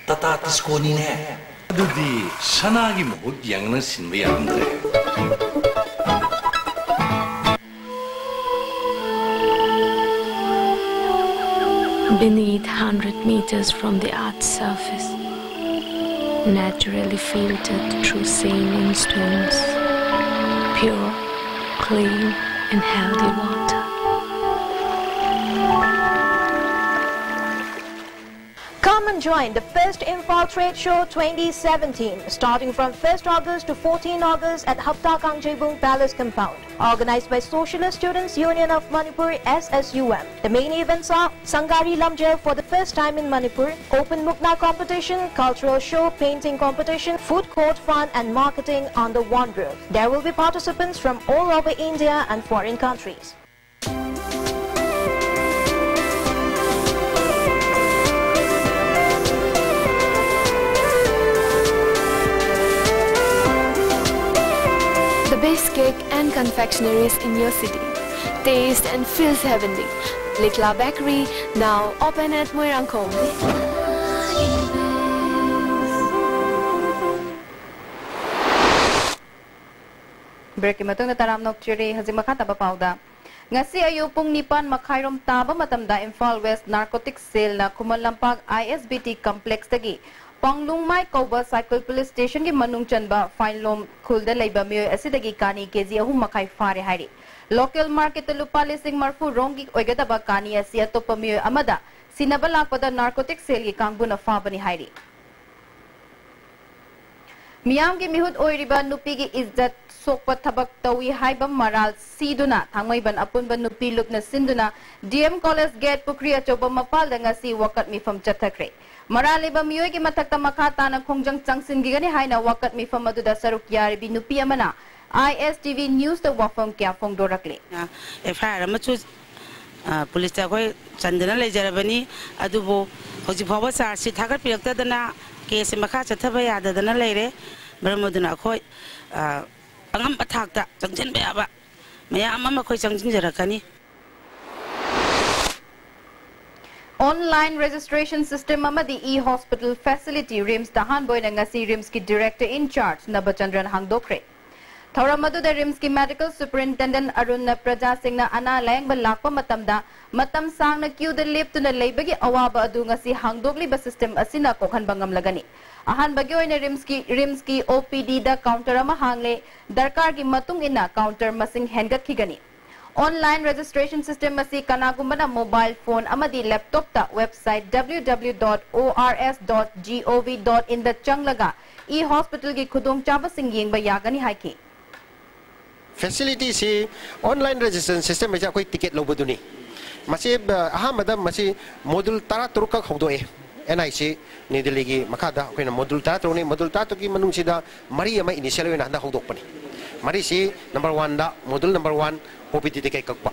ꯇꯥꯇꯥ ꯇꯤꯁꯀꯣꯅꯤꯅꯦ꯫ ꯑꯗꯨꯗꯤ ꯁꯅꯥꯒꯤ ꯃꯍꯨꯠ ꯌꯥꯡꯅ ꯁꯤꯟꯕ ꯌꯥꯔꯝꯗ꯭ꯔꯦ꯫ Beneath, hundred meters from the earth's surface, naturally filtered through saline stones, pure, clean, and healthy water. Come Join the first Imphal Trade Show twenty seventeen, starting from first August to fourteen August at Hapta Kangjeibung Palace Compound. Organized by Socialist Students Union of Manipur, S S U M. The main events are Sangari Lamjel for the first time in Manipur, open mukna competition, cultural show, painting competition, food court fun and marketing under one roof. There will be participants from all over India and foreign countries. The best cake and confectionaries in your city. Taste and feels heavenly. Likla Bakery, now open at Moirangkhom. Break ꯃꯇꯨꯡꯗ ꯇꯔꯥꯝꯅ ꯑꯣꯛꯆꯔꯤ꯫ ꯍꯧꯖꯤꯛ ꯃꯈꯥ ꯇꯥꯕ ꯄꯥꯎꯗ꯫ ꯉꯁꯤ ꯑꯌꯨꯛ ꯄꯨꯡ ꯅꯤꯄꯥꯟ ꯃꯈꯥꯏꯔꯣꯝ ꯇꯥꯕ ꯃꯇꯝꯗ Imphal west ꯅꯥꯔꯀꯣꯇꯤꯛ ꯁꯦꯜꯅ Khuman Lampak I S B T complex ꯇꯒꯤ ꯄꯥꯡꯂꯨꯡꯃꯥꯏ ꯀꯧꯕ ꯁꯥꯏꯀꯜ ꯄꯨꯂꯤꯁ ꯁ꯭ꯇꯦꯁꯟꯒꯤ ꯃꯅꯨꯡ ꯆꯟꯕ ꯐꯥꯏꯟꯂꯣꯝ ꯈꯨꯜꯗ ꯂꯩꯕ ꯃꯤꯑꯣꯏ ꯑꯁꯤꯗꯒꯤ ꯀꯥꯅꯤ ꯀꯦ ꯖꯤ ꯑꯍꯨꯝ ꯃꯈꯥꯏ ꯐꯥꯔꯦ ꯍꯥꯏꯔꯤ꯫ ꯂꯣꯀꯦꯜ ꯃꯥꯔꯀꯦꯠꯇ ꯂꯨꯄꯥ ꯂꯤꯁꯤꯡ ꯃꯔꯤꯐꯨ ꯔꯣꯝꯒꯤ ꯑꯣꯏꯒꯗꯕ ꯀꯥꯅꯤ ꯑꯁꯤ ꯑꯇꯣꯞꯄ ꯃꯤꯑꯣꯏ ꯑꯃꯗ ꯁꯤꯟꯅꯕ ꯂꯥꯛꯄꯗ ꯅꯥꯔꯀꯣꯇꯤꯛ ꯁꯦꯜꯒꯤ ꯀꯥꯡꯕꯨꯅ ꯐꯥꯕꯅꯤ ꯍꯥꯏꯔꯤ꯫ ꯃꯤꯌꯥꯝꯒꯤ ꯃꯤꯍꯨꯠ ꯑꯣꯏꯔꯤꯕ ꯅꯨꯄꯤꯒꯤ ꯏꯖꯠ ꯁꯣꯛꯄ ꯊꯕꯛ ꯇꯧꯏ ꯍꯥꯏꯕ ꯃꯔꯥꯜ ꯁꯤꯗꯨꯅ ꯊꯥꯡꯃꯩꯕꯟ ꯑꯄꯨꯟꯕ ꯅꯨꯄꯤ ꯂꯨꯞꯅ ꯁꯤꯟꯗꯨꯅ D M College gate ꯄꯨꯈ꯭ꯔꯤ ꯑꯆꯧꯕ ꯃꯄꯥꯜꯗ ꯉꯁꯤ ꯋꯥꯀꯠ ꯃꯤꯐꯝ ꯆꯠꯊꯈ꯭ꯔꯦ꯫ ꯃꯔꯥꯜ ꯂꯩꯕ ꯃꯤꯑꯣꯏꯒꯤ ꯃꯊꯛꯇ ꯃꯈꯥ ꯇꯥꯅ ꯈꯣꯡꯖꯪ ꯆꯪꯁꯤꯟꯈꯤꯒꯅꯤ ꯍꯥꯏꯅ ꯋꯥꯀꯠ ꯃꯤꯐꯝ ꯑꯗꯨꯗ ꯁꯔꯨꯛ ꯌꯥꯔꯤꯕꯤ ꯅꯨꯄꯤ ꯑꯃꯅ I S T V News ꯇ ꯋꯥꯐꯝ ꯀꯌꯥ ꯐꯣꯡꯗꯣꯔꯛꯂꯤ꯫ F I R ꯑꯃꯁꯨ ꯑ, ꯄꯨꯂꯤꯁꯇ ꯑꯩꯈꯣꯏ ꯆꯟꯗꯅ ꯂꯩꯖꯔꯕꯅꯤ꯫ ꯑꯗꯨꯕꯨ ꯍꯧꯖꯤꯛ ꯐꯥꯎꯕ ꯆꯥꯔꯖꯁꯤ ꯊꯥꯒꯠꯄꯤꯔꯛꯇꯗꯅ ꯀꯦꯁꯁꯤ ꯃꯈꯥ ꯆꯠꯊꯕ ꯌꯥꯗꯗꯅ ꯂꯩꯔꯦ꯫ ꯃꯔꯝ ꯑꯗꯨꯅ ꯑꯩꯈꯣꯏ, ꯑ, ꯑꯉꯝꯕ ꯊꯥꯛꯇ ꯆꯪꯁꯤꯟꯕ ꯌꯥꯕ ꯃꯌꯥꯝ ꯑꯃ ꯑꯩꯈꯣꯏ ꯆꯪꯁꯤꯟꯖꯔꯛꯀꯅꯤ꯫ Online registration system ꯑꯃꯗꯤ e-hospital facility RIMS ꯇ ꯑꯍꯥꯟꯕ ꯑꯣꯏꯅ ꯉꯁꯤ RIMS ꯀꯤ director in charge ꯅꯕꯆꯟꯗ꯭ꯔꯟ ꯍꯥꯡꯗꯣꯛꯈ꯭ꯔꯦ꯫ ꯊꯧꯔꯝ ꯑꯗꯨꯗ RIMS ꯀꯤ medical superintendent ꯑꯔꯨꯟꯅ ꯄ꯭ꯔꯖꯥꯁꯤꯡꯅ ꯑꯅꯥ ꯂꯥꯌꯦꯡꯕ ꯂꯥꯛꯄ ꯃꯇꯝꯗ ꯃꯇꯝ ꯁꯥꯡꯅ queue ꯗ ꯂꯦꯞꯇꯨꯅ ꯂꯩꯕꯒꯤ ꯑꯋꯥꯕ ꯑꯗꯨ ꯉꯁꯤ ꯍꯥꯡꯗꯣꯛꯂꯤꯕ system ꯑꯁꯤꯅ ꯀꯣꯛꯍꯟꯕ ꯉꯝꯂꯒꯅꯤ꯫ ꯑꯍꯥꯟꯕꯒꯤ ꯑꯣꯏꯅ RIMS ꯀꯤ, RIMS ꯀꯤ O P D ꯗ counter ꯑꯃ ꯍꯥꯡꯂꯦ꯫ ꯗꯔꯀꯥꯔꯒꯤ ꯃꯇꯨꯡ ꯏꯟꯅ counter ꯃꯁꯤꯡ ꯍꯦꯟꯒꯠꯈꯤꯒꯅꯤ꯫ Online registration system ꯑꯁꯤ ꯀꯅꯥꯒꯨꯝꯕꯅ mobile phone ꯑꯃꯗꯤ laptop ꯇ website W W W dot O R S dot G O V dot in ꯗ ꯆꯪꯂꯒ e-hospital ꯒꯤ ꯈꯨꯗꯣꯡꯆꯥꯕꯁꯤꯡ ꯌꯦꯡꯕ ꯌꯥꯒꯅꯤ ꯍꯥꯏꯈꯤ꯫ Facility ꯁꯤ online registration system ꯍꯥꯏꯁꯦ ꯑꯩꯈꯣꯏ ticket ꯂꯧꯕꯗꯨꯅꯤ꯫ ꯃꯁꯤ ꯑ, ꯑꯍꯥꯟꯕꯗ ꯃꯁꯤ module ꯇꯔꯥ ꯇꯔꯨꯛ ꯈꯛ ꯍꯧꯗꯣꯛꯑꯦ꯫ N I C New Delhi ꯒꯤ ꯃꯈꯥꯗ ꯑꯩꯈꯣꯏꯅ module ꯇꯔꯥ ꯇꯔꯨꯛꯅꯤ꯫ Module ꯇꯔꯥ ꯇꯔꯨꯛꯀꯤ ꯃꯅꯨꯡꯁꯤꯗ ꯃꯔꯤ ꯑꯃ initial ꯑꯣꯏꯅ ꯍꯟꯗꯛ ꯍꯧꯗꯣꯛꯄꯅꯤ꯫ ꯃꯔꯤꯁꯤ number one ꯗ, module number one O P D ticket ꯀꯛꯄ,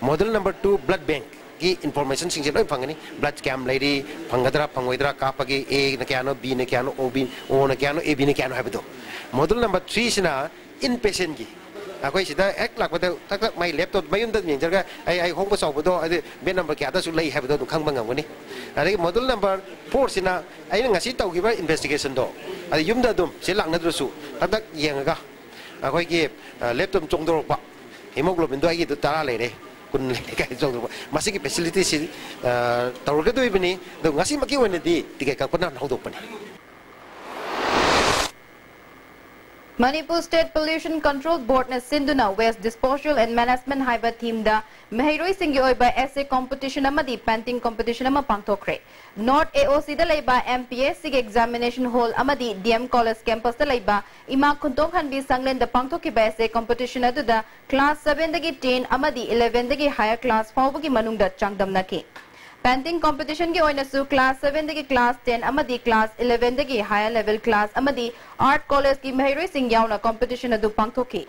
module number two blood bank ꯒꯤ information ꯁꯤꯡꯁꯦ ꯂꯣꯏ ꯐꯪꯒꯅꯤ꯫ Blood ꯀꯌꯥꯝ ꯂꯩꯔꯤ, ꯐꯪꯒꯗ꯭ꯔꯥ ꯐꯪꯉꯣꯏꯗ꯭ꯔꯥ, ꯀꯥꯞꯄꯒꯤ A ꯅ ꯀꯌꯥꯅꯣ, B ꯅ ꯀꯌꯥꯅꯣ, O B, O ꯅ ꯀꯌꯥꯅꯣ, A B ꯅ ꯀꯌꯥꯅꯣ ꯍꯥꯏꯕꯗꯣ꯫ Module number three ꯁꯤꯅ inpatient ꯀꯤ, ꯑꯩꯈꯣꯏ ꯁꯤꯗ ꯍꯦꯛ ꯂꯥꯛꯄꯗ ꯊꯛ ꯊꯛ ꯃꯥꯏ laptop ꯃꯌꯨꯝꯗ ꯑꯗꯨꯝ ꯌꯦꯡꯖꯔꯒ ꯑꯩ ꯑꯩ ꯍꯣꯡꯕ ꯆꯥꯎꯕꯗꯣ, ꯑꯗꯨ bed number ꯀꯌꯥꯗꯁꯨ ꯂꯩ ꯍꯥꯏꯕꯗꯣ ꯑꯗꯨꯝ ꯈꯪꯕ ꯉꯝꯒꯅꯤ꯫ ꯑꯗꯒꯤ module number four ꯁꯤꯅ ꯑꯩꯅ ꯉꯁꯤ ꯇꯧꯈꯤꯕ investigation ꯗꯣ, ꯑꯗꯨ ꯌꯨꯝꯗ ꯑꯗꯨꯝ ꯁꯤ ꯂꯥꯛꯅꯗ꯭ꯔꯁꯨ ꯊꯛ ꯊꯛ ꯌꯦꯡꯉꯒ ꯑꯩꯈꯣꯏꯒꯤ laptop ꯆꯣꯡꯊꯣꯔꯛꯄ, hemoglobin ꯗꯣ ꯑꯩꯒꯤꯗꯣ ꯇꯔꯥ ꯂꯩꯔꯦ, ꯀꯨꯟ ꯂꯩꯔꯦ ꯀꯥꯏꯅ ꯆꯣꯡꯊꯣꯔꯛꯄ, ꯃꯁꯤꯒꯤ facility ꯁꯤ ꯑ, ꯇꯧꯔꯒꯗꯣꯏꯕꯅꯤ꯫ ꯑꯗꯣ ꯉꯁꯤꯃꯛꯀꯤ ꯑꯣꯏꯅꯗꯤ ticket ꯀꯛꯄꯅ ꯍꯧꯗꯣꯛꯄꯅꯤ꯫ Manipur State Pollution Control Board ꯅ ꯁꯤꯟꯗꯨꯅ Waste Disposal and Management ꯍꯥꯏꯕ theme ꯗ ꯃꯍꯩꯔꯣꯏꯁꯤꯡꯒꯤ ꯑꯣꯏꯕ essay competition ꯑꯃꯗꯤ painting competition ꯑꯃ ꯄꯥꯡꯊꯣꯛꯈ꯭ꯔꯦ꯫ North A O C ꯗ ꯂꯩꯕ M P S C ꯒꯤ examination hall ꯑꯃꯗꯤ D M College campus ꯇ ꯂꯩꯕ ꯏꯃꯥ ꯈꯨꯟꯇꯣꯡ ꯍꯟꯕꯤ ꯁꯪꯂꯦꯟꯗ ꯄꯥꯡꯊꯣꯛꯈꯤꯕ essay competition ꯑꯗꯨꯗ class seven ꯗꯒꯤ ten ꯑꯃꯗꯤ eleven ꯗꯒꯤ higher class ꯐꯥꯎꯕꯒꯤ ꯃꯅꯨꯡꯗ ꯆꯥꯡꯗꯝꯅꯈꯤ꯫ Painting competition ꯒꯤ ꯑꯣꯏꯅꯁꯨ class seven ꯗꯒꯤ class ten ꯑꯃꯗꯤ class eleven ꯗꯒꯤ higher level class ꯑꯃꯗꯤ Art College ꯀꯤ ꯃꯍꯩꯔꯣꯏꯁꯤꯡ ꯌꯥꯎꯅ competition ꯑꯗꯨ ꯄꯥꯡꯊꯣꯛꯈꯤ꯫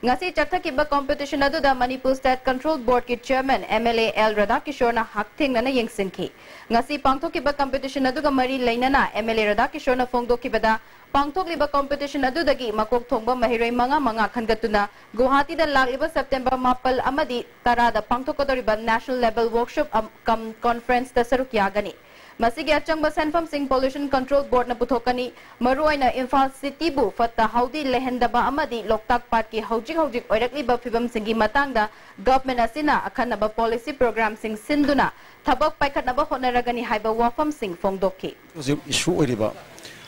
ꯉꯁꯤ ꯆꯠꯊꯈꯤꯕ competition ꯑꯗꯨꯗ Manipur State Control Board ꯀꯤ Chairman M L A L ꯔꯥꯙꯥꯀꯤꯁꯣꯔꯅ ꯍꯛꯊꯦꯡꯅꯅ ꯌꯦꯡꯁꯤꯟꯈꯤ꯫ ꯉꯁꯤ ꯄꯥꯡꯊꯣꯛꯈꯤꯕ competition ꯑꯗꯨꯒ ꯃꯔꯤ ꯂꯩꯅꯅ M L A ꯔꯥꯙꯥꯀꯤꯁꯣꯔꯅ ꯐꯣꯡꯗꯣꯛꯈꯤꯕꯗ, ꯄꯥꯡꯊꯣꯛꯂꯤꯕ competition ꯑꯗꯨꯗꯒꯤ ꯃꯀꯣꯛ ꯊꯣꯡꯕ ꯃꯍꯩꯔꯣꯏ ꯃꯉꯥ ꯃꯉꯥ ꯈꯟꯒꯠꯇꯨꯅ ꯒꯨꯋꯥꯍꯥꯇꯤꯗ ꯂꯥꯛꯂꯤꯕ September ꯃꯥꯄꯜ ꯑꯃꯗꯤ ꯇꯔꯥꯗ ꯄꯥꯡꯊꯣꯛꯀꯗꯧꯔꯤꯕ National Level Workshop ꯑꯝ-, cum Conference ꯇ ꯁꯔꯨꯛ ꯌꯥꯒꯅꯤ꯫ ꯃꯁꯤꯒꯤ ꯑꯆꯪꯕ ꯁꯦꯟꯐꯝꯁꯤꯡ Pollution Control Board ꯅ ꯄꯨꯊꯣꯛꯀꯅꯤ꯫ ꯃꯔꯨꯑꯣꯏꯅ ꯏꯝꯐꯥꯜ City ꯕꯨ ꯐꯠꯇ ꯍꯥꯎꯗꯤ ꯂꯩꯍꯟꯗꯕ ꯑꯃꯗꯤ ꯂꯣꯛꯇꯥꯛ ꯄꯥꯠꯀꯤ ꯍꯧꯖꯤꯛ ꯍꯧꯖꯤꯛ ꯑꯣꯏꯔꯛꯂꯤꯕ ꯐꯤꯕꯝꯁꯤꯡꯒꯤ ꯃꯇꯥꯡꯗ government ꯑꯁꯤꯅ ꯑꯈꯟꯅꯕ policy program ꯁꯤꯡ ꯁꯤꯟꯗꯨꯅ ꯊꯕꯛ ꯄꯥꯏꯈꯠꯅꯕ ꯍꯣꯠꯅꯔꯒꯅꯤ ꯍꯥꯏꯕ ꯋꯥꯐꯝꯁꯤꯡ ꯐꯣꯡꯗꯣꯛꯈꯤ꯫ ꯍꯧꯖꯤꯛ issue ꯑꯣꯏꯔꯤꯕ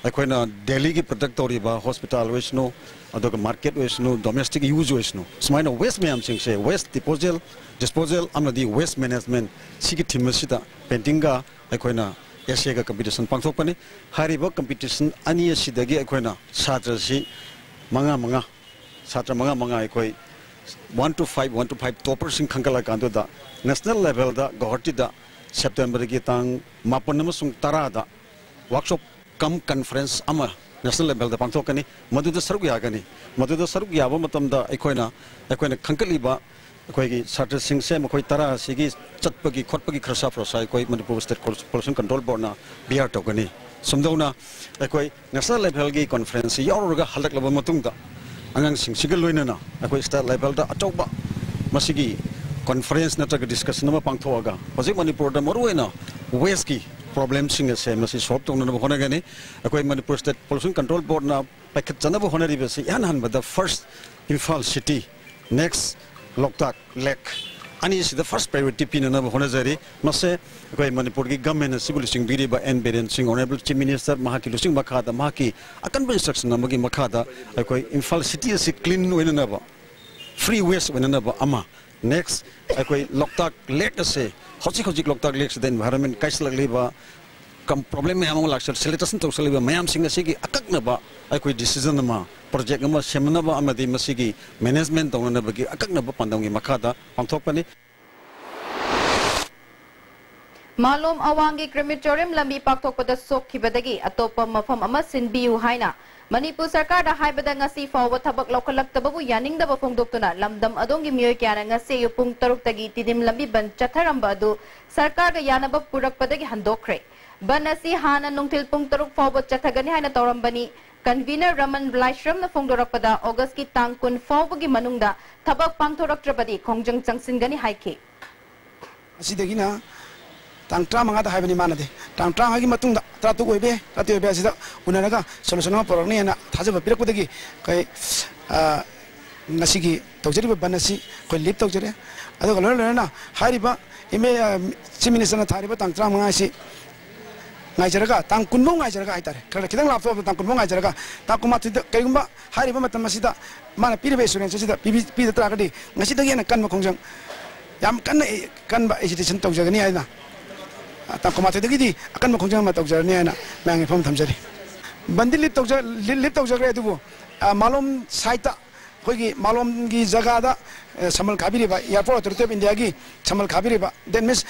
ꯑꯩꯈꯣꯏꯅ ꯗꯦꯂꯤꯒꯤ ꯄ꯭ꯔꯗꯛ ꯇꯧꯔꯤꯕ ꯍꯣꯁꯄꯤꯇꯥꯜ ꯑꯣꯏꯁꯅꯨ, ꯑꯗꯨꯒ ꯃꯥꯔꯀꯦꯠ ꯑꯣꯏꯁꯅꯨ, ꯗꯣꯃꯦꯁꯇꯤꯛ ꯌꯨꯁ ꯑꯣꯏꯁꯅꯨ, ꯁꯨꯃꯥꯏꯅ ꯋꯦꯁ ꯃꯌꯥꯝꯁꯤꯡꯁꯦ, ꯋꯦꯁ ꯗꯤꯄꯣꯖꯦꯜ, ꯗꯤꯁꯄꯣꯖꯦꯜ ꯑꯃꯗꯤ ꯋꯦꯁ ꯃꯦꯅꯦꯖꯃꯦꯟ, ꯁꯤꯒꯤ ꯊꯤꯝ ꯑꯁꯤꯗ ꯄꯦꯟꯇꯤꯡꯒ ꯑꯩꯈꯣꯏꯅ ꯑꯦꯁ ꯑꯦꯒ ꯀꯝꯄꯤꯇꯤꯁꯟ ꯄꯥꯡꯊꯣꯛꯄꯅꯤ꯫ ꯍꯥꯏꯔꯤꯕ ꯀꯝꯄꯤꯇꯤꯁꯟ ꯑꯅꯤ ꯑꯁꯤꯗꯒꯤ ꯑꯩꯈꯣꯏꯅ ꯁꯥꯇ꯭ꯔꯁꯤ ꯃꯉꯥ ꯃꯉꯥ, ꯁꯥꯇ꯭ꯔ ꯃꯉꯥ ꯃꯉꯥ ꯑꯩꯈꯣꯏ one to five, one to five ꯇꯣꯄꯔꯁꯤꯡ ꯈꯟꯒꯠꯂꯀꯥꯟꯗꯨꯗ ꯅꯦꯁꯅꯦꯜ ꯂꯦꯚꯦꯜꯗ ꯒꯧꯍꯥꯇꯤꯗ ꯁꯦꯞꯇꯦꯝꯕꯔꯒꯤ ꯇꯥꯡ ꯃꯥꯄꯟ ꯑꯃꯁꯨꯡ ꯇꯔꯥꯗ ꯋꯥꯔꯛꯁꯣꯞ ꯀꯝ ꯀꯟꯐꯔꯦꯟꯁ ꯑꯃ ꯅꯦꯁꯅꯦꯜ ꯂꯦꯚꯦꯜꯗ ꯄꯥꯡꯊꯣꯛꯀꯅꯤ꯫ ꯃꯗꯨꯗ ꯁꯔꯨꯛ ꯌꯥꯒꯅꯤ꯫ ꯃꯗꯨꯗ ꯁꯔꯨꯛ ꯌꯥꯕ ꯃꯇꯝꯗ ꯑꯩꯈꯣꯏꯅ, ꯑꯩꯈꯣꯏꯅ ꯈꯟꯒꯠꯂꯤꯕ ꯑꯩꯈꯣꯏꯒꯤ ꯁꯥꯇ꯭ꯔꯁꯤꯡꯁꯦ ꯃꯈꯣꯏ ꯇꯔꯥ ꯑꯁꯤꯒꯤ ꯆꯠꯄꯒꯤ ꯈꯣꯠꯄꯒꯤ ꯈꯔꯁꯥ ꯄ꯭ꯔꯁꯥ ꯑꯩꯈꯣꯏ ꯃꯅꯤꯄꯨꯔ ꯁ꯭ꯇꯦꯠ ꯄꯣꯂꯨꯁꯟ ꯀꯟꯇ꯭ꯔꯣꯜ ꯕꯣꯔꯗꯅ ꯕꯤꯌꯥꯔ ꯇꯧꯒꯅꯤ꯫ ꯁꯨꯝꯗꯧꯅ ꯑꯩꯈꯣꯏ ꯅꯦꯁꯅꯦꯜ ꯂꯦꯚꯦꯜꯒꯤ ꯀꯣꯟꯐꯔꯦꯟꯁꯁꯤ ꯌꯥꯎꯔꯨꯔꯒ ꯍꯜꯂꯛꯂꯕ ꯃꯇꯨꯡꯗ ꯑꯉꯥꯡꯁꯤꯡꯁꯤꯒ ꯂꯣꯏꯅꯅ ꯑꯩꯈꯣꯏ ꯁ꯭ꯇꯦꯠ ꯂꯦꯚꯦꯜꯗ ꯑꯆꯧꯕ ꯃꯁꯤꯒꯤ ꯀꯣꯟꯐꯔꯦꯟꯁ ꯅꯠꯇ꯭ꯔꯒ ꯗꯤꯁꯀꯁꯟ ꯑꯃ ꯄꯥꯡꯊꯣꯛꯑꯒ ꯍꯧꯖꯤꯛ ꯃꯅꯤꯄꯨꯔꯗ ꯃꯔꯨꯑꯣꯏꯅ ꯋꯦꯁꯀꯤ ꯄ꯭ꯔꯣꯕ꯭ꯂꯦꯝꯁꯤꯡ ꯑꯁꯦ ꯃꯁꯤ ꯁꯣꯜꯕ ꯇꯧꯅꯅꯕ ꯍꯣꯠꯅꯒꯅꯤ꯫ ꯑꯩꯈꯣꯏ ꯃꯅꯤꯄꯨꯔ ꯁ꯭ꯇꯦꯠ ꯄꯣꯂꯨꯁꯟ ꯀꯟꯇ꯭ꯔꯣꯜ ꯕꯣꯔꯗꯅ ꯄꯥꯏꯈꯠꯆꯅꯕ ꯍꯣꯠꯅꯔꯤꯕꯁꯤ ꯏꯍꯥꯟ ꯍꯥꯟꯕꯗ ꯐꯥꯔꯁ ꯏꯝꯐꯥꯜ ꯁꯤꯇꯤ, ꯅꯦꯛꯁ ꯂꯣꯛꯇꯥꯛ ꯂꯦꯛ, ꯑꯅꯤꯁꯤꯗ ꯐꯥꯔꯁ ꯄ꯭ꯔꯥꯏꯌꯣꯔꯤꯇꯤ ꯄꯤꯅꯅꯕ ꯍꯣꯠꯅꯖꯔꯤ꯫ ꯃꯁꯦ ꯑꯩꯈꯣꯏ ꯃꯅꯤꯄꯨꯔꯒꯤ ꯒꯃꯦꯟ ꯑꯁꯤꯕꯨ ꯂꯨꯆꯤꯡꯕꯤꯔꯤꯕ ꯑꯦꯟ ꯕꯤꯔꯦꯟ ꯁꯤꯡ, ꯑꯣꯅꯔꯦꯕꯜ ꯆꯤꯐ ꯃꯤꯅꯤꯁꯇꯔ, ꯃꯍꯥꯛꯀꯤ ꯂꯨꯆꯤꯡ ꯃꯈꯥꯗ, ꯃꯍꯥꯛꯀꯤ ꯑꯀꯟꯕ ꯏꯟꯁꯇ꯭ꯔꯛꯁꯟ ꯑꯃꯒꯤ ꯃꯈꯥꯗ ꯑꯩꯈꯣꯏ ꯏꯝꯐꯥꯜ ꯁꯤꯇꯤ ꯑꯁꯤ ꯀ꯭ꯂꯤꯟ ꯑꯣꯏꯅꯅꯕ, ꯐ꯭ꯔꯤ ꯋꯦꯁ ꯑꯣꯏꯅꯅꯕ ꯑꯃ, ꯅꯦꯛꯁ ꯑꯩꯈꯣꯏ ꯂꯣꯛꯇꯥꯛ ꯂꯦꯛ ꯑꯁꯦ, ꯍꯧꯖꯤꯛ ꯍꯧꯖꯤꯛ ꯂꯣꯛꯇꯥꯛ ꯂꯦꯛꯁꯤꯗ ꯏꯟꯚꯥꯏꯔꯣꯟꯃꯦꯟ ꯀꯥꯏꯁꯤꯜꯂꯛꯂꯤꯕ, ꯄ꯭ꯔꯣꯕ꯭ꯂꯦꯝ ꯃꯌꯥꯝ ꯑꯃ ꯂꯥꯛꯁꯜ-, ꯁꯦꯅꯤꯇꯦꯁꯟ ꯇꯧꯁꯜꯂꯤꯕ ꯃꯌꯥꯝꯁꯤꯡ ꯑꯁꯤꯒꯤ ꯑꯀꯛꯅꯕ ꯑꯩꯈꯣꯏ ꯗꯤꯁꯤꯖꯟ ꯑꯃ, ꯄ꯭ꯔꯣꯖꯦꯛ ꯑꯃ ꯁꯦꯝꯅꯅꯕ ꯑꯃꯗꯤ ꯃꯁꯤꯒꯤ ꯃꯦꯅꯦꯖꯃꯦꯟ ꯇꯧꯅꯅꯕꯒꯤ ꯑꯀꯛꯅꯕ ꯄꯥꯟꯗꯝꯒꯤ ꯃꯈꯥꯗ ꯄꯥꯡꯊꯣꯛꯄꯅꯤ꯫ ꯃꯥꯂꯣꯝ ꯑꯋꯥꯡꯒꯤ ꯀ꯭ꯔꯤꯃꯤꯇꯣꯔꯤꯌꯝ ꯂꯝꯕꯤ ꯄꯥꯛꯊꯣꯛꯄꯗ ꯁꯣꯛꯈꯤꯕꯗꯒꯤ ꯑꯇꯣꯞꯄ ꯃꯐꯝ ꯑꯃ ꯁꯤꯟꯕꯤꯌꯨ ꯍꯥꯏꯅ ꯃꯅꯤꯄꯨꯔ ꯁꯔꯀꯥꯔꯗ ꯍꯥꯏꯕꯗ ꯉꯁꯤ ꯐꯥꯎꯕ ꯊꯕꯛ ꯂꯧꯈꯠꯂꯛꯇꯕꯕꯨ ꯌꯥꯅꯤꯡꯗꯕ ꯐꯣꯡꯗꯣꯛꯇꯨꯅ ꯂꯝꯗꯝ ꯑꯗꯣꯝꯒꯤ ꯃꯤꯑꯣꯏ ꯀꯌꯥꯅ ꯉꯁꯤ ꯑꯌꯨꯛ ꯄꯨꯡ ꯇꯔꯨꯛꯇꯒꯤ ꯇꯤꯗꯤꯝ ꯂꯝꯕꯤ ꯕꯟ ꯆꯠꯊꯔꯝꯕ ꯑꯗꯨ ꯁꯔꯀꯥꯔꯒ ꯌꯥꯅꯕ ꯄꯨꯔꯛꯄꯗꯒꯤ ꯍꯟꯗꯣꯛꯈ꯭ꯔꯦ꯫ ꯕꯟ ꯑꯁꯤ ꯍꯥꯟꯅ ꯅꯨꯡꯊꯤꯜ ꯄꯨꯡ ꯇꯔꯨꯛ ꯐꯥꯎꯕ ꯆꯠꯊꯒꯅꯤ ꯍꯥꯏꯅ ꯇꯧꯔꯝꯕꯅꯤ꯫ ꯀꯟꯚꯤꯅꯔ ꯔꯃꯟ ꯂꯥꯏꯁ꯭ꯔꯝꯅ ꯐꯣꯡꯗꯣꯔꯛꯄꯗ ꯑꯣꯒꯁꯀꯤ ꯇꯥꯡ ꯀꯨꯟ ꯐꯥꯎꯕꯒꯤ ꯃꯅꯨꯡꯗ ꯊꯕꯛ ꯄꯥꯡꯊꯣꯔꯛꯇ꯭ꯔꯕꯗꯤ ꯈꯣꯡꯖꯪ ꯆꯪꯁꯤꯟꯒꯅꯤ ꯍꯥꯏꯈꯤ꯫ ꯑꯁꯤꯗꯒꯤꯅ ꯇꯥꯡ ꯇꯔꯥꯃꯉꯥꯗ ꯍꯥꯏꯕꯅꯤ ꯃꯥꯅꯗꯤ꯫ ꯇꯥꯡ ꯇꯔꯥꯃꯉꯥꯒꯤ ꯃꯇꯨꯡꯗ, ꯇꯔꯥꯇꯔꯨꯛ ꯑꯣꯏꯕ ꯌꯥꯏ, ꯇꯔꯥꯇꯔꯦꯠ ꯑꯣꯏꯕ ꯌꯥꯏ, ꯑꯁꯤꯗ ꯎꯅꯔꯒ ꯁꯣꯂꯨꯁꯟ ꯑꯃ ꯄꯨꯔꯛꯅꯤ ꯍꯥꯏꯅ ꯊꯥꯖꯕ ꯄꯤꯔꯛꯄꯗꯒꯤ ꯑꯩꯈꯣꯏ, ꯑ, ꯉꯁꯤꯒꯤ ꯇꯧꯖꯔꯤꯕ ꯕꯟ ꯑꯁꯤ ꯑꯩꯈꯣꯏ ꯂꯤꯐ ꯇꯧꯖꯔꯦ꯫ ꯑꯗꯨꯒ ꯂꯣꯏꯅ ꯂꯣꯏꯅꯅ ꯍꯥꯏꯔꯤꯕ ꯑꯦꯝ ꯑꯦ, ꯑ, ꯆꯤꯐ ꯃꯤꯅꯤꯁꯇꯔꯅ ꯊꯥꯔꯤꯕ ꯇꯥꯡ ꯇꯔꯥꯃꯉꯥ ꯑꯁꯤ ꯉꯥꯏꯖꯔꯒ, ꯇꯥꯡ ꯀꯨꯟꯐꯧ ꯉꯥꯏꯖꯔꯒ ꯍꯥꯏꯇꯥꯔꯦ, ꯈꯔ ꯈꯤꯇꯪ ꯂꯥꯞꯊꯣꯛꯑꯕꯗ ꯇꯥꯡ ꯀꯨꯟꯐꯧ ꯉꯥꯏꯖꯔꯒ, ꯇꯥꯡ ꯀꯨꯟꯃꯥꯊꯣꯏꯗ ꯀꯔꯤꯒꯨꯝꯕ ꯍꯥꯏꯔꯤꯕ ꯃꯇꯝ ꯑꯁꯤꯗ ꯃꯥꯅ ꯄꯤꯔꯤꯕ ꯑꯦꯁꯨꯔꯦꯟꯁ ꯑꯁꯤꯗ ꯄꯤꯕꯤ-, ꯄꯤꯗ ꯇꯥꯔꯒꯗꯤ, ꯉꯁꯤꯗꯒꯤ ꯍꯦꯟꯅ ꯀꯟꯕ ꯈꯣꯡꯖꯪ, ꯌꯥꯝ ꯀꯟꯅ, ꯀꯟꯕ ꯑꯦꯖꯤꯇꯦꯁꯟ ꯇꯧꯖꯒꯅꯤ ꯍꯥꯏꯅ, ꯑ, ꯇꯥꯡ ꯀꯨꯟꯃꯥꯊꯣꯏꯗꯒꯤꯗꯤ ꯑꯀꯟꯕ ꯈꯣꯡꯖꯪ ꯑꯃ ꯇꯧꯖꯔꯅꯤ ꯍꯥꯏꯅ ꯃꯌꯥꯝꯒꯤ ꯃꯐꯝ ꯊꯝꯖꯔꯤ꯫ ꯕꯟꯗꯤ ꯂꯤꯐ ꯇꯧꯖ-, ꯂꯤ-, ꯂꯤꯐ ꯇꯧꯖꯈ꯭ꯔꯦ, ꯑꯗꯨꯕꯨ, ꯑ, ꯃꯥꯂꯣꯝ ꯁꯥꯏꯠꯇ, ꯑꯩꯈꯣꯏꯒꯤ ꯃꯥꯂꯣꯝꯒꯤ ꯖꯒꯥꯗ, ꯑ, ꯁꯃꯜ ꯈꯥꯕꯤꯔꯤꯕ, Airport Authority of India ꯒꯤ ꯁꯃꯜ ꯈꯥꯕꯤꯔꯤꯕ, that means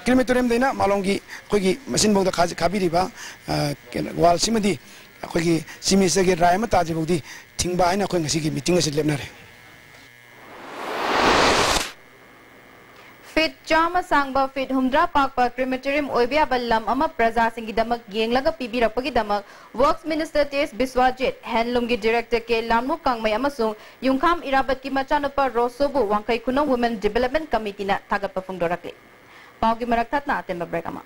crematorium ꯗꯩꯅ ꯃꯥꯂꯣꯝꯒꯤ ꯑꯩꯈꯣꯏꯒꯤ ꯃꯆꯤꯟꯐꯥꯎꯗ ꯈꯥ-, ꯈꯥꯕꯤꯔꯤꯕ, ꯑ, ꯀꯩꯅꯣ, wall ꯁꯤꯃꯗꯤ ꯑꯩꯈꯣꯏꯒꯤ Chief Minister ꯒꯤ ꯔꯥꯏ ꯑꯃ ꯇꯥꯗ꯭ꯔꯤꯐꯥꯎꯗꯤ ꯊꯤꯡꯕ ꯍꯥꯏꯅ ꯑꯩꯈꯣꯏ ꯉꯁꯤꯒꯤ meeting ꯑꯁꯤ ꯂꯦꯞꯅꯔꯦ꯫ ꯐꯤꯠ ꯆꯥꯝꯃ ꯁꯥꯡꯕ, ꯐꯤꯠ ꯍꯨꯝꯗ꯭ꯔꯥ ꯄꯥꯛꯄ crematorium ꯑꯣꯏꯕ ꯌꯥꯕ ꯂꯝ ꯑꯃ ꯄ꯭ꯔꯖꯥꯁꯤꯡꯒꯤꯗꯃꯛ ꯌꯦꯡꯂꯒ ꯄꯤꯕꯤꯔꯛꯄꯒꯤꯗꯃꯛ Works Minister ꯇꯦꯖ ꯕꯤꯁ꯭ꯋꯥꯖꯤꯠ, Handloom ꯒꯤ Director ꯀꯦ ꯂꯥꯟꯃꯨ ꯀꯥꯡꯃꯩ ꯑꯃꯁꯨꯡ ꯌꯨꯝꯈꯥꯝ ꯏꯔꯥꯕꯠꯀꯤ ꯃꯆꯥꯅꯨꯄꯥ ꯔꯣꯁꯣꯕꯨ ꯋꯥꯡꯈꯩ ꯈꯨꯅꯧ Women Development Committee ꯅ ꯊꯥꯒꯠꯄ ꯐꯣꯡꯗꯣꯔꯛꯂꯤ꯫ ꯄꯥꯎꯒꯤ ꯃꯔꯛ ꯊꯠꯅ ꯑꯇꯦꯟꯕ break ꯑꯃ꯫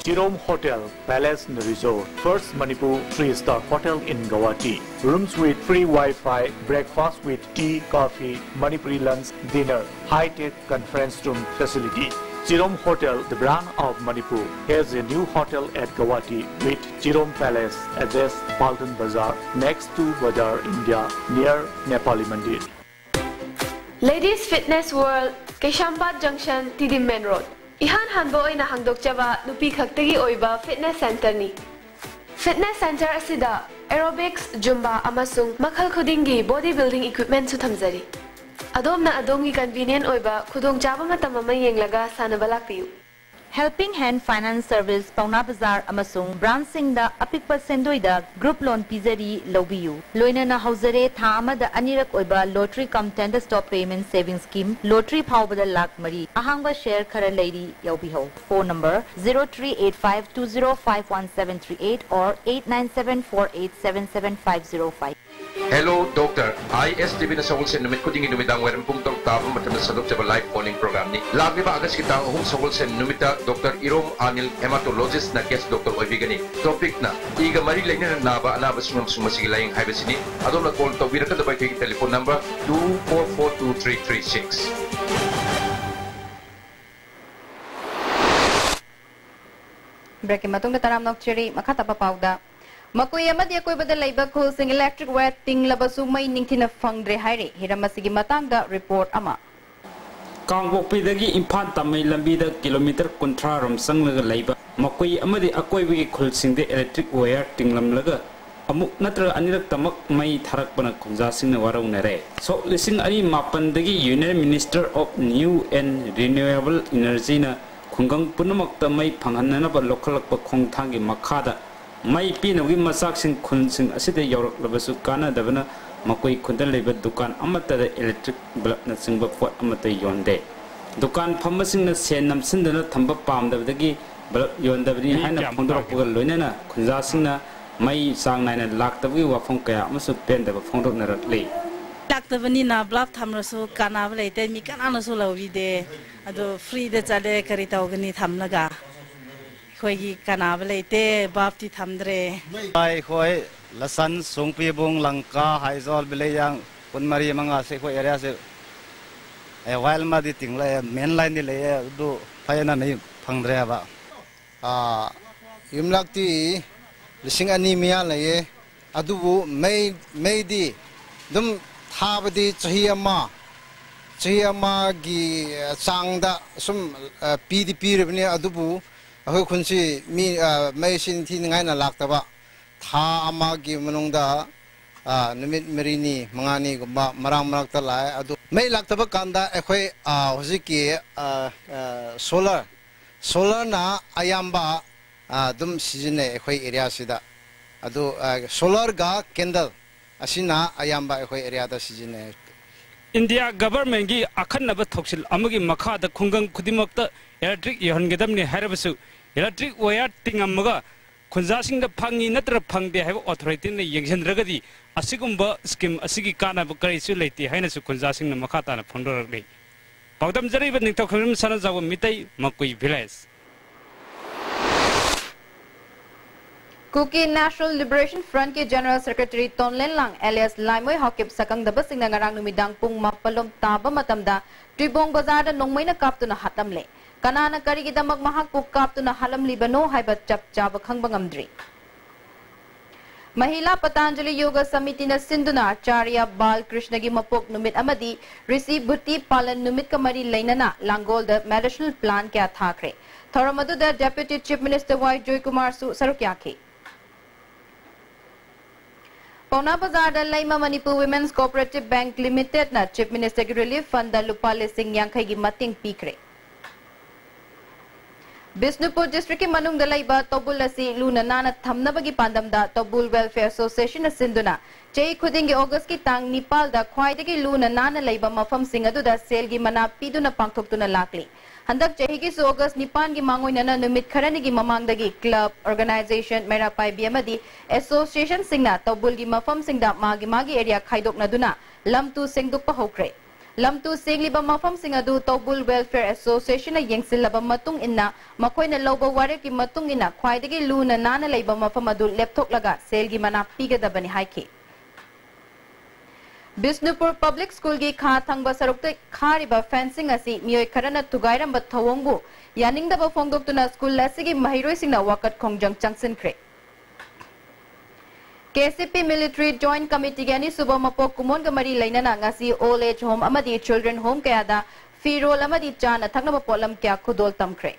Chirom Hotel, Palace and Resort, first Manipur three-star hotel in Guwahati. Rooms with free Wi-Fi, breakfast with tea, coffee, Manipuri lunch, dinner, high-tech conference room facility. Chirom Hotel, the brand of Manipur, has a new hotel at Guwahati with Chirom Palace, address Paltan Bazar, next to Bazaar India, near Nepali Mandir. Ladies Fitness World, Keishampat Junction, Tidim Main Road. ꯏꯍꯥꯟ ꯍꯥꯟꯕ ꯑꯣꯏꯅ ꯍꯥꯡꯗꯣꯛꯆꯕ ꯅꯨꯄꯤ ꯈꯛꯇꯒꯤ ꯑꯣꯏꯕ fitness centre ꯅꯤ꯫ Fitness centre ꯑꯁꯤꯗ aerobics, Zumba ꯑꯃꯁꯨꯡ ꯃꯈꯜ ꯈꯨꯗꯤꯡꯒꯤ body building equipment ꯁꯨ ꯊꯝꯖꯔꯤ꯫ ꯑꯗꯣꯝꯅ ꯑꯗꯣꯝꯒꯤ convenient ꯑꯣꯏꯕ ꯈꯨꯗꯣꯡꯆꯥꯕ ꯃꯇꯝ ꯑꯃ ꯌꯦꯡꯂꯒ ꯁꯥꯟꯅꯕ ꯂꯥꯛꯄꯤꯌꯨ꯫ Helping Hand Finance Service, ꯄꯥꯎꯅꯥ ꯕꯖꯥꯔ ꯑꯃꯁꯨꯡ branch ꯁꯤꯡꯗ ꯑꯄꯤꯛꯄ ꯁꯦꯟꯗꯣꯏꯗ group loan ꯄꯤꯖꯔꯤ, ꯂꯧꯕꯤꯌꯨ꯫ ꯂꯣꯏꯅꯅ ꯍꯧꯖꯔꯦ ꯊꯥ ꯑꯃꯗ ꯑꯅꯤꯔꯛ ꯑꯣꯏꯕ lottery cum tender stock payment savings scheme, lottery ꯐꯥꯎꯕꯗ ꯂꯥꯈ ꯃꯔꯤ꯫ ꯑꯍꯥꯡꯕ share ꯈꯔ ꯂꯩꯔꯤ, ꯌꯥꯎꯕꯤꯍꯧ꯫ Phone number zero three eight five two zero five one seven three eight or eight nine seven four eight seven seven five zero five꯫ Hello Doctor, I S T V ꯅ ꯁꯒꯣꯜꯁꯦꯟ ꯅꯨꯃꯤꯠ ꯈꯨꯗꯤꯡꯒꯤ ꯅꯨꯃꯤꯗꯥꯡ ꯋꯥꯏꯔꯝ ꯄꯨꯡ ꯇꯔꯨꯛ ꯇꯥꯕ ꯃꯇꯝꯗ ꯁꯟꯗꯣꯛꯆꯕ live phone-in program-ꯅꯤ꯫ ꯂꯥꯛꯂꯤꯕ August-ꯀꯤ ꯇꯥꯡ ꯑꯍꯨꯝ ꯁꯒꯣꯜꯁꯦꯟ ꯅꯨꯃꯤꯠꯇ Doctor ꯏꯔꯣꯝ ꯑꯅꯤꯜ, hematologist-ꯅ guest doctor ꯑꯣꯏꯕꯤꯒꯅꯤ꯫ Topic-ꯅ ꯏꯒ ꯃꯔꯤ ꯂꯩꯅꯅ ꯅꯥꯕ ꯑꯅꯥꯕꯁꯤꯡ ꯑꯃꯁꯨꯡ ꯃꯁꯤꯒꯤ ꯂꯥꯌꯦꯡ ꯍꯥꯏꯕꯁꯤꯅꯤ꯫ ꯑꯗꯣꯝꯅ call ꯇꯧꯕꯤꯔꯛꯀꯗꯕ ꯑꯩꯈꯣꯏꯒꯤ telephone number two four four two three three six꯫ ꯕ꯭ꯔꯦꯛꯀꯤ ꯃꯇꯨꯡꯗ ꯇꯔꯥꯝꯅ ꯑꯣꯛꯆꯔꯤ꯫ ꯃꯈꯥ ꯇꯥꯕ ꯄꯥꯎꯗ, ꯃꯀꯨꯏ ꯑꯃꯗꯤ ꯑꯀꯣꯏꯕꯗ ꯂꯩꯕ ꯈꯨꯜꯁꯤꯡ electric wire ꯇꯤꯡꯂꯕꯁꯨ ꯃꯩ ꯅꯤꯡꯊꯤꯅ ꯐꯪꯗ꯭ꯔꯦ ꯍꯥꯏꯔꯤ꯫ ꯍꯤꯔꯝ ꯑꯁꯤꯒꯤ ꯃꯇꯥꯡꯗ report ꯑꯃ꯫ ꯀꯥꯡꯄꯣꯛꯄꯤꯗꯒꯤ ꯏꯝꯐꯥꯜ ꯇꯥꯃꯩ ꯂꯝꯕꯤꯗ ꯀꯤꯂꯣꯃꯤꯇꯔ ꯀꯨꯟꯊ꯭ꯔꯥ ꯔꯣꯝ ꯆꯪꯂꯒ ꯂꯩꯕ ꯃꯀꯨꯏ ꯑꯃꯗꯤ ꯑꯀꯣꯏꯕꯒꯤ ꯈꯨꯜꯁꯤꯡꯗ electric wire ꯇꯤꯡꯂꯝꯂꯒ ꯑꯃꯨꯛ ꯅꯠꯇ꯭ꯔꯒ ꯑꯅꯤꯔꯛꯇꯃꯛ ꯃꯩ ꯊꯥꯔꯛꯄꯅ ꯈꯨꯟꯖꯥꯁꯤꯡꯅ ꯋꯥꯔꯧꯅꯔꯦ꯫ ꯁꯣꯛ ꯂꯤꯁꯤꯡ ꯑꯅꯤ ꯃꯥꯄꯟꯗꯒꯤ Union Minister of New and Renewable Energyꯅ ꯈꯨꯡꯒꯪ ꯄꯨꯝꯅꯃꯛꯇ ꯃꯩ ꯐꯪꯍꯟꯅꯅꯕ ꯂꯧꯈꯠꯂꯛꯄ ꯈꯣꯡꯊꯥꯡꯒꯤ ꯃꯈꯥꯗ ꯃꯩ ꯄꯤꯅꯕꯒꯤ ꯃꯆꯥꯛꯁꯤꯡ ꯈꯨꯟꯁꯤꯡ ꯑꯁꯤꯗ ꯌꯧꯔꯛꯂꯕꯁꯨ ꯀꯥꯟꯅꯗꯕꯅ ꯃꯀꯨꯏ ꯈꯨꯟꯗ ꯂꯩꯕ ꯗꯨꯀꯥꯟ ꯑꯃꯠꯇꯗ electric bulbꯅꯆꯤꯡꯕ ꯄꯣꯠ ꯑꯃꯠꯇ ꯌꯣꯟꯗꯦ꯫ ꯗꯨꯀꯥꯟ ꯐꯝꯕꯁꯤꯡꯅ ꯁꯦꯟ ꯅꯝꯁꯤꯟꯗꯨꯅ ꯊꯝꯕ ꯄꯥꯝꯗꯕꯗꯒꯤ bulb ꯌꯣꯟꯗꯕꯅꯤ ꯃꯤ ꯍꯥꯏꯅ ꯀꯌꯥꯝ ꯐꯣꯡꯗꯣꯔꯛꯄꯒ ꯇꯥꯒꯦ? ꯂꯣꯏꯅꯅ ꯈꯨꯟꯖꯥꯁꯤꯡꯅ ꯃꯩ ꯆꯥꯡ ꯅꯥꯏꯅ ꯂꯥꯛꯇꯕꯒꯤ ꯋꯥꯐꯝ ꯀꯌꯥ ꯑꯃꯁꯨ ꯄꯦꯟꯗꯕ ꯐꯣꯡꯗꯣꯛꯅꯔꯛꯂꯤ꯫ ꯂꯥꯛꯇꯕꯅꯤꯅ bulb ꯊꯝꯂꯁꯨ ꯀꯥꯟꯅꯕ ꯂꯩꯇꯦ, ꯃꯤ ꯀꯅꯥꯅꯁꯨ ꯂꯧꯕꯤꯗꯦ꯫ ꯑꯗꯣ freeꯗ ꯆꯠꯂꯦ, ꯀꯔꯤ ꯇꯧꯒꯅꯤ ꯊꯝꯂꯒ? ꯑꯩꯈꯣꯏꯒꯤ ꯀꯥꯟꯅꯕ ꯂꯩꯇꯦ, bulbꯇꯤ ꯊꯝꯗ꯭ꯔꯦ꯫ ꯑꯩꯈꯣꯏ ꯂꯁꯟ, ꯁꯣꯡꯄꯤꯕꯨꯡ, ꯂꯪꯀꯥ, ꯍꯥꯏꯖꯣꯜ, ꯕꯤꯂꯩꯌꯥꯡ, ꯀꯨꯟꯃꯔꯤ ꯃꯉꯥꯁꯦ ꯑꯩꯈꯣꯏ areaꯁꯦ, ꯑꯦ, wire ꯑꯃꯗꯤ ꯇꯤꯡꯂꯛꯑꯦ, main lineꯗꯤ ꯂꯩꯌꯦ, ꯑꯗꯨ ꯐꯖꯅ ꯃꯩ ꯐꯪꯗ꯭ꯔꯦꯕ꯫ ꯑꯥ, ꯌꯨꯝꯂꯛꯇꯤ ꯂꯤꯁꯤꯡ ꯑꯅꯤ ꯃꯌꯥ ꯂꯩꯌꯦ꯫ ꯑꯗꯨꯕꯨ ꯃꯩ, ꯃꯩꯗꯤ ꯑꯗꯨꯝ ꯊꯥꯕꯗꯤ ꯆꯍꯤ ꯑꯃ, ꯆꯍꯤ ꯑꯃꯒꯤ ꯆꯥꯡꯗ ꯁꯨꯝ, ꯑ, ꯄꯤꯗꯤ ꯄꯤꯔꯤꯕꯅꯤ꯫ ꯑꯗꯨꯕꯨ ꯑꯩꯈꯣꯏ ꯈꯨꯟꯁꯤ ꯃꯤ, ꯑ, ꯃꯩꯁꯤ ꯅꯤꯡꯊꯤꯅꯤꯡꯉꯥꯏꯅ ꯂꯥꯛꯇꯕ, ꯊꯥ ꯑꯃꯒꯤ ꯃꯅꯨꯡꯗ, ꯑ, ꯅꯨꯃꯤꯠ ꯃꯔꯤꯅꯤ, ꯃꯉꯥꯅꯤꯒꯨꯝꯕ ꯃꯔꯛ ꯃꯔꯛꯇ ꯂꯥꯛꯑꯦ꯫ ꯑꯗꯨ ꯃꯩ ꯂꯥꯛꯇꯕ ꯀꯥꯟꯗ ꯑꯩꯈꯣꯏ, ꯑ, ꯍꯧꯖꯤꯛꯀꯤ, ꯑ, ꯑ, solar, solarꯅ ꯑꯌꯥꯝꯕ, ꯑ, ꯑꯗꯨꯝ ꯁꯤꯖꯤꯟꯅꯩ ꯑꯩꯈꯣꯏ areaꯁꯤꯗ꯫ ꯑꯗꯨ, ꯑ, solarꯒ candle ꯑꯁꯤꯅ ꯑꯌꯥꯝꯕ ꯑꯩꯈꯣꯏ areaꯗ ꯁꯤꯖꯤꯟꯅꯩ꯫ ꯏꯟꯗꯤꯌꯥ governmentꯀꯤ ꯑꯈꯟꯅꯕ ꯊꯧꯁꯤꯜ ꯑꯃꯒꯤ ꯃꯈꯥꯗ ꯈꯨꯡꯒꯪ ꯈꯨꯗꯤꯡꯃꯛꯇ electric ꯌꯧꯍꯟꯒꯗꯕꯅꯤ ꯍꯥꯏꯔꯕꯁꯨ, electric wire ꯇꯤꯡꯉꯝꯃꯒ ꯈꯨꯟꯖꯥꯁꯤꯡꯗ ꯐꯪꯉꯤ ꯅꯠꯇ꯭ꯔꯒ ꯐꯪꯗꯦ ꯍꯥꯏꯕ authorityꯅ ꯌꯦꯡꯁꯤꯟꯗ꯭ꯔꯒꯗꯤ ꯑꯁꯤꯒꯨꯝꯕ scheme ꯑꯁꯤꯒꯤ ꯀꯥꯟꯅꯕ ꯀꯔꯤꯁꯨ ꯂꯩꯇꯦ ꯍꯥꯏꯅꯁꯨ ꯈꯨꯟꯖꯥꯁꯤꯡꯅ ꯃꯈꯥ ꯇꯥꯅ ꯐꯣꯡꯗꯣꯔꯛꯂꯤ꯫ ꯄꯥꯎꯗꯝꯖꯔꯤꯕ ꯅꯤꯡꯊꯧ ꯈꯝꯕ ꯁꯅꯥꯖꯥꯎꯕ Meitei, ꯃꯀꯨꯏ village꯫ Kuki National Liberation Frontꯀꯤ General Secretary ꯇꯣꯟꯂꯦꯟꯂꯥꯡ alias ꯂꯥꯏꯃꯣꯏ Haokip ꯁꯛꯈꯪꯗꯕꯁꯤꯡꯅ ꯉꯔꯥꯡ ꯅꯨꯃꯤꯗꯥꯡ ꯄꯨꯡ ꯃꯥꯄꯜ ꯂꯣꯝ ꯇꯥꯕ ꯃꯇꯝꯗ ꯇ꯭ꯔꯤꯕꯣꯡ ꯕꯖꯥꯔꯗ ꯅꯣꯡꯃꯩꯅ ꯀꯥꯞꯇꯨꯅ ꯍꯥꯠꯂꯝꯂꯦ꯫ ꯀꯅꯥꯅ ꯀꯔꯤꯒꯤꯗꯃꯛ ꯃꯍꯥꯛꯄꯨ ꯀꯥꯞꯇꯨꯅ ꯍꯥꯠꯂꯝꯂꯤꯕꯅꯣ ꯍꯥꯏꯕ ꯆꯞ ꯆꯥꯕ ꯈꯪꯕ ꯉꯝꯗ꯭ꯔꯤ꯫ ꯃꯍꯤꯂꯥ ꯄꯇꯥꯟꯖꯂꯤ ꯌꯣꯒ ꯁꯃꯤꯇꯤꯅ ꯁꯤꯟꯗꯨꯅ ꯑꯥꯆꯥꯔꯌ ꯕꯥꯜ ꯀ꯭ꯔꯤꯁꯅꯒꯤ ꯃꯄꯣꯛ ꯅꯨꯃꯤꯠ ꯑꯃꯗꯤ ꯔꯤꯁꯤ ꯚꯨꯇꯤ ꯄꯥꯂꯟ ꯅꯨꯃꯤꯠꯀ ꯃꯔꯤ ꯂꯩꯅꯅ ꯂꯥꯡꯒꯣꯜꯗ medicinal plant ꯀꯌꯥ ꯊꯥꯈ꯭ꯔꯦ꯫ ꯊꯧꯔꯝ ꯑꯗꯨꯗ Deputy Chief Minister ꯋꯥꯏ ꯖꯣꯏꯀꯨꯃꯥꯔꯁꯨ ꯁꯔꯨꯛ ꯌꯥꯈꯤ꯫ ꯄꯥꯎꯅꯥ ꯕꯖꯥꯔꯗ ꯂꯩꯃ Manipur Women's Cooperative Bank Limited ꯅ Chief Minister ꯒꯤ relief fund ꯗ ꯂꯨꯄꯥ ꯂꯤꯁꯤꯡ ꯌꯥꯡꯈꯩꯒꯤ ꯃꯇꯦꯡ ꯄꯤꯈ꯭ꯔꯦ꯫ ꯕꯤꯁꯅꯨꯄꯨꯔ district ꯀꯤ ꯃꯅꯨꯡꯗ ꯂꯩꯕ ꯇꯧꯕꯨꯜ ꯑꯁꯤ ꯂꯨꯅ ꯅꯥꯟꯅ ꯊꯝꯅꯕꯒꯤ ꯄꯥꯟꯗꯝꯗ ꯇꯧꯕꯨꯜ Welfare Association ꯅ ꯁꯤꯟꯗꯨꯅ ꯆꯍꯤ ꯈꯨꯗꯤꯡꯒꯤ August ꯀꯤ ꯇꯥꯡ ꯅꯤꯄꯥꯜꯗ ꯈ꯭ꯋꯥꯏꯗꯒꯤ ꯂꯨꯅ ꯅꯥꯟꯅ ꯂꯩꯕ ꯃꯐꯝꯁꯤꯡ ꯑꯗꯨꯗ ꯁꯦꯜꯒꯤ ꯃꯅꯥ ꯄꯤꯗꯨꯅ ꯄꯥꯡꯊꯣꯛꯇꯨꯅ ꯂꯥꯛꯂꯤ꯫ ꯍꯟꯗꯛ ꯆꯍꯤꯒꯤꯁꯨ August ꯅꯤꯄꯥꯟꯒꯤ ꯃꯥꯡꯑꯣꯏꯅꯅ ꯅꯨꯃꯤꯠ ꯈꯔꯅꯤꯒꯤ ꯃꯃꯥꯡꯗꯒꯤ club, organisation, ꯃꯩꯔꯥ ꯄꯥꯏꯕꯤ ꯑꯃꯗꯤ association ꯁꯤꯡꯅ ꯇꯧꯕꯨꯜꯒꯤ ꯃꯐꯝꯁꯤꯡꯗ ꯃꯥꯒꯤ ꯃꯥꯒꯤ area ꯈꯥꯏꯗꯣꯛꯅꯗꯨꯅ ꯂꯝꯇꯨ ꯁꯦꯡꯗꯣꯛꯄ ꯍꯧꯈ꯭ꯔꯦ꯫ ꯂꯝꯇꯨ ꯁꯦꯡꯂꯤꯕ ꯃꯐꯝꯁꯤꯡ ꯑꯗꯨ ꯇꯧꯕꯨꯜ Welfare Association ꯅ ꯌꯦꯡꯁꯤꯜꯂꯕ ꯃꯇꯨꯡ ꯏꯟꯅ ꯃꯈꯣꯏꯅ ꯂꯧꯕ ꯋꯥꯔꯦꯞꯀꯤ ꯃꯇꯨꯡ ꯏꯟꯅ ꯈ꯭ꯋꯥꯏꯗꯒꯤ ꯂꯨꯅ ꯅꯥꯟꯅ ꯂꯩꯕ ꯃꯐꯝ ꯑꯗꯨ ꯂꯦꯞꯊꯣꯛꯂꯒ ꯁꯦꯜꯒꯤ ꯃꯅꯥ ꯄꯤꯒꯗꯕꯅꯤ ꯍꯥꯏꯈꯤ꯫ ꯕꯤꯁꯅꯨꯄꯨꯔ Public School ꯒꯤ ꯈꯥ ꯊꯪꯕ ꯁꯔꯨꯛꯇ ꯈꯥꯔꯤꯕ fencing ꯑꯁꯤ ꯃꯤꯑꯣꯏ ꯈꯔꯅ ꯊꯨꯒꯥꯏꯔꯝꯕ ꯊꯧꯑꯣꯡꯕꯨ ꯌꯥꯅꯤꯡꯗꯕ ꯐꯣꯡꯗꯣꯛꯇꯨꯅ school ꯑꯁꯤꯒꯤ ꯃꯍꯩꯔꯣꯏꯁꯤꯡꯅ ꯋꯥꯀꯠ ꯈꯣꯡꯖꯪ ꯆꯪꯁꯤꯟꯈ꯭ꯔꯦ꯫ KCP Military Joint Committee ꯒꯤ ꯑꯅꯤꯁꯨꯕ ꯃꯄꯣꯛ ꯀꯨꯝꯑꯣꯟꯒ ꯃꯔꯤ ꯂꯩꯅꯅ ꯉꯁꯤ old age home ꯑꯃꯗꯤ children home ꯀꯌꯥꯗ ꯐꯤꯔꯣꯜ ꯑꯃꯗꯤ ꯆꯥꯅ ꯊꯛꯅꯕ ꯄꯣꯠꯂꯝ ꯀꯌꯥ ꯈꯨꯗꯣꯜ ꯇꯝꯈ꯭ꯔꯦ꯫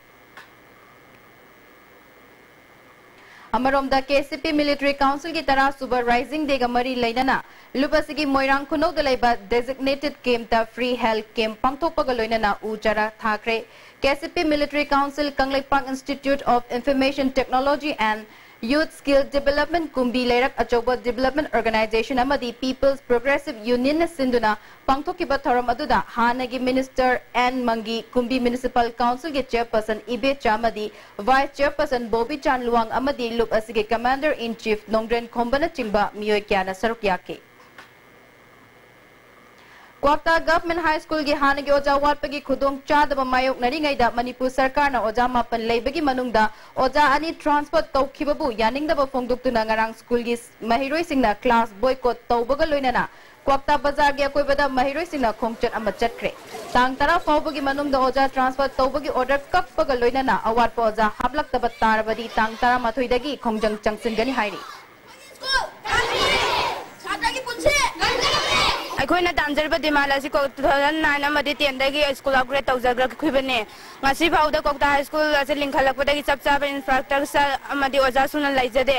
ꯑꯃꯔꯣꯝꯗ, KCP Military Council ꯒꯤ ꯇꯔꯥꯁꯨꯕ Rising Day ꯒ ꯃꯔꯤ ꯂꯩꯅꯅ ꯂꯨꯞ ꯑꯁꯤꯒꯤ ꯃꯣꯏꯔꯥꯡ ꯈꯨꯅꯧꯗ ꯂꯩꯕ designated camp ꯇ free health camp ꯄꯥꯡꯊꯣꯛꯄꯒ ꯂꯣꯏꯅꯅ ꯎ ꯆꯥꯔꯥ ꯊꯥꯈ꯭ꯔꯦ꯫ KCP Military Council, Kangleipak Institute of Information Technology and Youth Skill Development, ꯀꯨꯝꯕꯤ ꯂꯩꯔꯛ ꯑꯆꯧꯕ Development Organisation ꯑꯃꯗꯤ People's Progressive Union ꯅ ꯁꯤꯟꯗꯨꯅ ꯄꯥꯡꯊꯣꯛꯈꯤꯕ ꯊꯧꯔꯝ ꯑꯗꯨꯗ ꯍꯥꯟꯅꯒꯤ Minister ꯑꯦꯟ ꯃꯪꯒꯤ, ꯀꯨꯝꯕꯤ Municipal Council ꯒꯤ Chairperson ꯏꯕꯦꯆꯥ ꯑꯃꯗꯤ Vice Chairperson ꯕꯣꯕꯤꯆꯥꯟ ꯂꯨꯋꯥꯡ ꯑꯃꯗꯤ ꯂꯨꯞ ꯑꯁꯤꯒꯤ Commander in Chief ꯅꯣꯡꯗ꯭ꯔꯦꯟ ꯈꯣꯝꯕꯅꯆꯤꯡꯕ ꯃꯤꯑꯣꯏ ꯀꯌꯥꯅ ꯁꯔꯨꯛ ꯌꯥꯈꯤ꯫ ꯀ꯭ꯋꯥꯛꯇꯥ Government High School ꯒꯤ ꯍꯥꯟꯅꯒꯤ ꯑꯣꯖꯥ ꯋꯥꯠꯄꯒꯤ ꯈꯨꯗꯣꯡ ꯆꯥꯗꯕ ꯃꯥꯌꯣꯛꯅꯔꯤꯉꯩꯗ ꯃꯅꯤꯄꯨꯔ ꯁꯔꯀꯥꯔꯅ ꯑꯣꯖꯥ ꯃꯥꯄꯟ ꯂꯩꯕꯒꯤ ꯃꯅꯨꯡꯗ ꯑꯣꯖꯥ ꯑꯅꯤ transfer ꯇꯧꯈꯤꯕꯕꯨ ꯌꯥꯅꯤꯡꯗꯕ ꯐꯣꯡꯗꯣꯛꯇꯨꯅ ꯉꯔꯥꯡ school ꯒꯤ ꯃꯍꯩꯔꯣꯏꯁꯤꯡꯅ class boycott ꯇꯧꯕꯒ ꯂꯣꯏꯅꯅ ꯀ꯭ꯋꯥꯛꯇꯥ ꯕꯖꯥꯔꯒꯤ ꯑꯀꯣꯏꯕꯗ ꯃꯍꯩꯔꯣꯏꯁꯤꯡꯅ ꯈꯣꯡꯆꯠ ꯑꯃ ꯆꯠꯈ꯭ꯔꯦ꯫ ꯇꯥꯡ ꯇꯔꯥ ꯐꯥꯎꯕꯒꯤ ꯃꯅꯨꯡꯗ ꯑꯣꯖꯥ transfer ꯇꯧꯕꯒꯤ order ꯀꯛꯄꯒ ꯂꯣꯏꯅꯅ ꯑꯋꯥꯠꯄ ꯑꯣꯖꯥ ꯍꯥꯞꯂꯛꯇꯕ ꯇꯥꯔꯕꯗꯤ ꯇꯥꯡ ꯇꯔꯥꯃꯥꯊꯣꯏꯗꯒꯤ ꯈꯣꯡꯖꯪ ꯆꯪꯁꯤꯟꯒꯅꯤ ꯍꯥꯏꯔꯤ꯫ ꯑꯩꯈꯣꯏꯅ ꯇꯥꯟꯖꯔꯤꯕ demand ꯑꯁꯤ ꯀꯣ-, two thousand nine ꯑꯃꯗꯤ ten ꯗꯒꯤ school upgrade ꯇꯧꯖꯈ꯭ꯔꯤꯕꯅꯤ꯫ ꯉꯁꯤ ꯐꯥꯎꯗ ꯀ꯭ꯋꯥꯛꯇꯥ high school ꯑꯁꯤ ꯂꯤꯡꯈꯠꯂꯛꯄꯗꯒꯤ ꯆꯞ ꯆꯥꯕ infrastructure ꯑꯃꯗꯤ ꯑꯣꯖꯥ ꯁꯨꯅ ꯂꯩꯖꯗꯦ꯫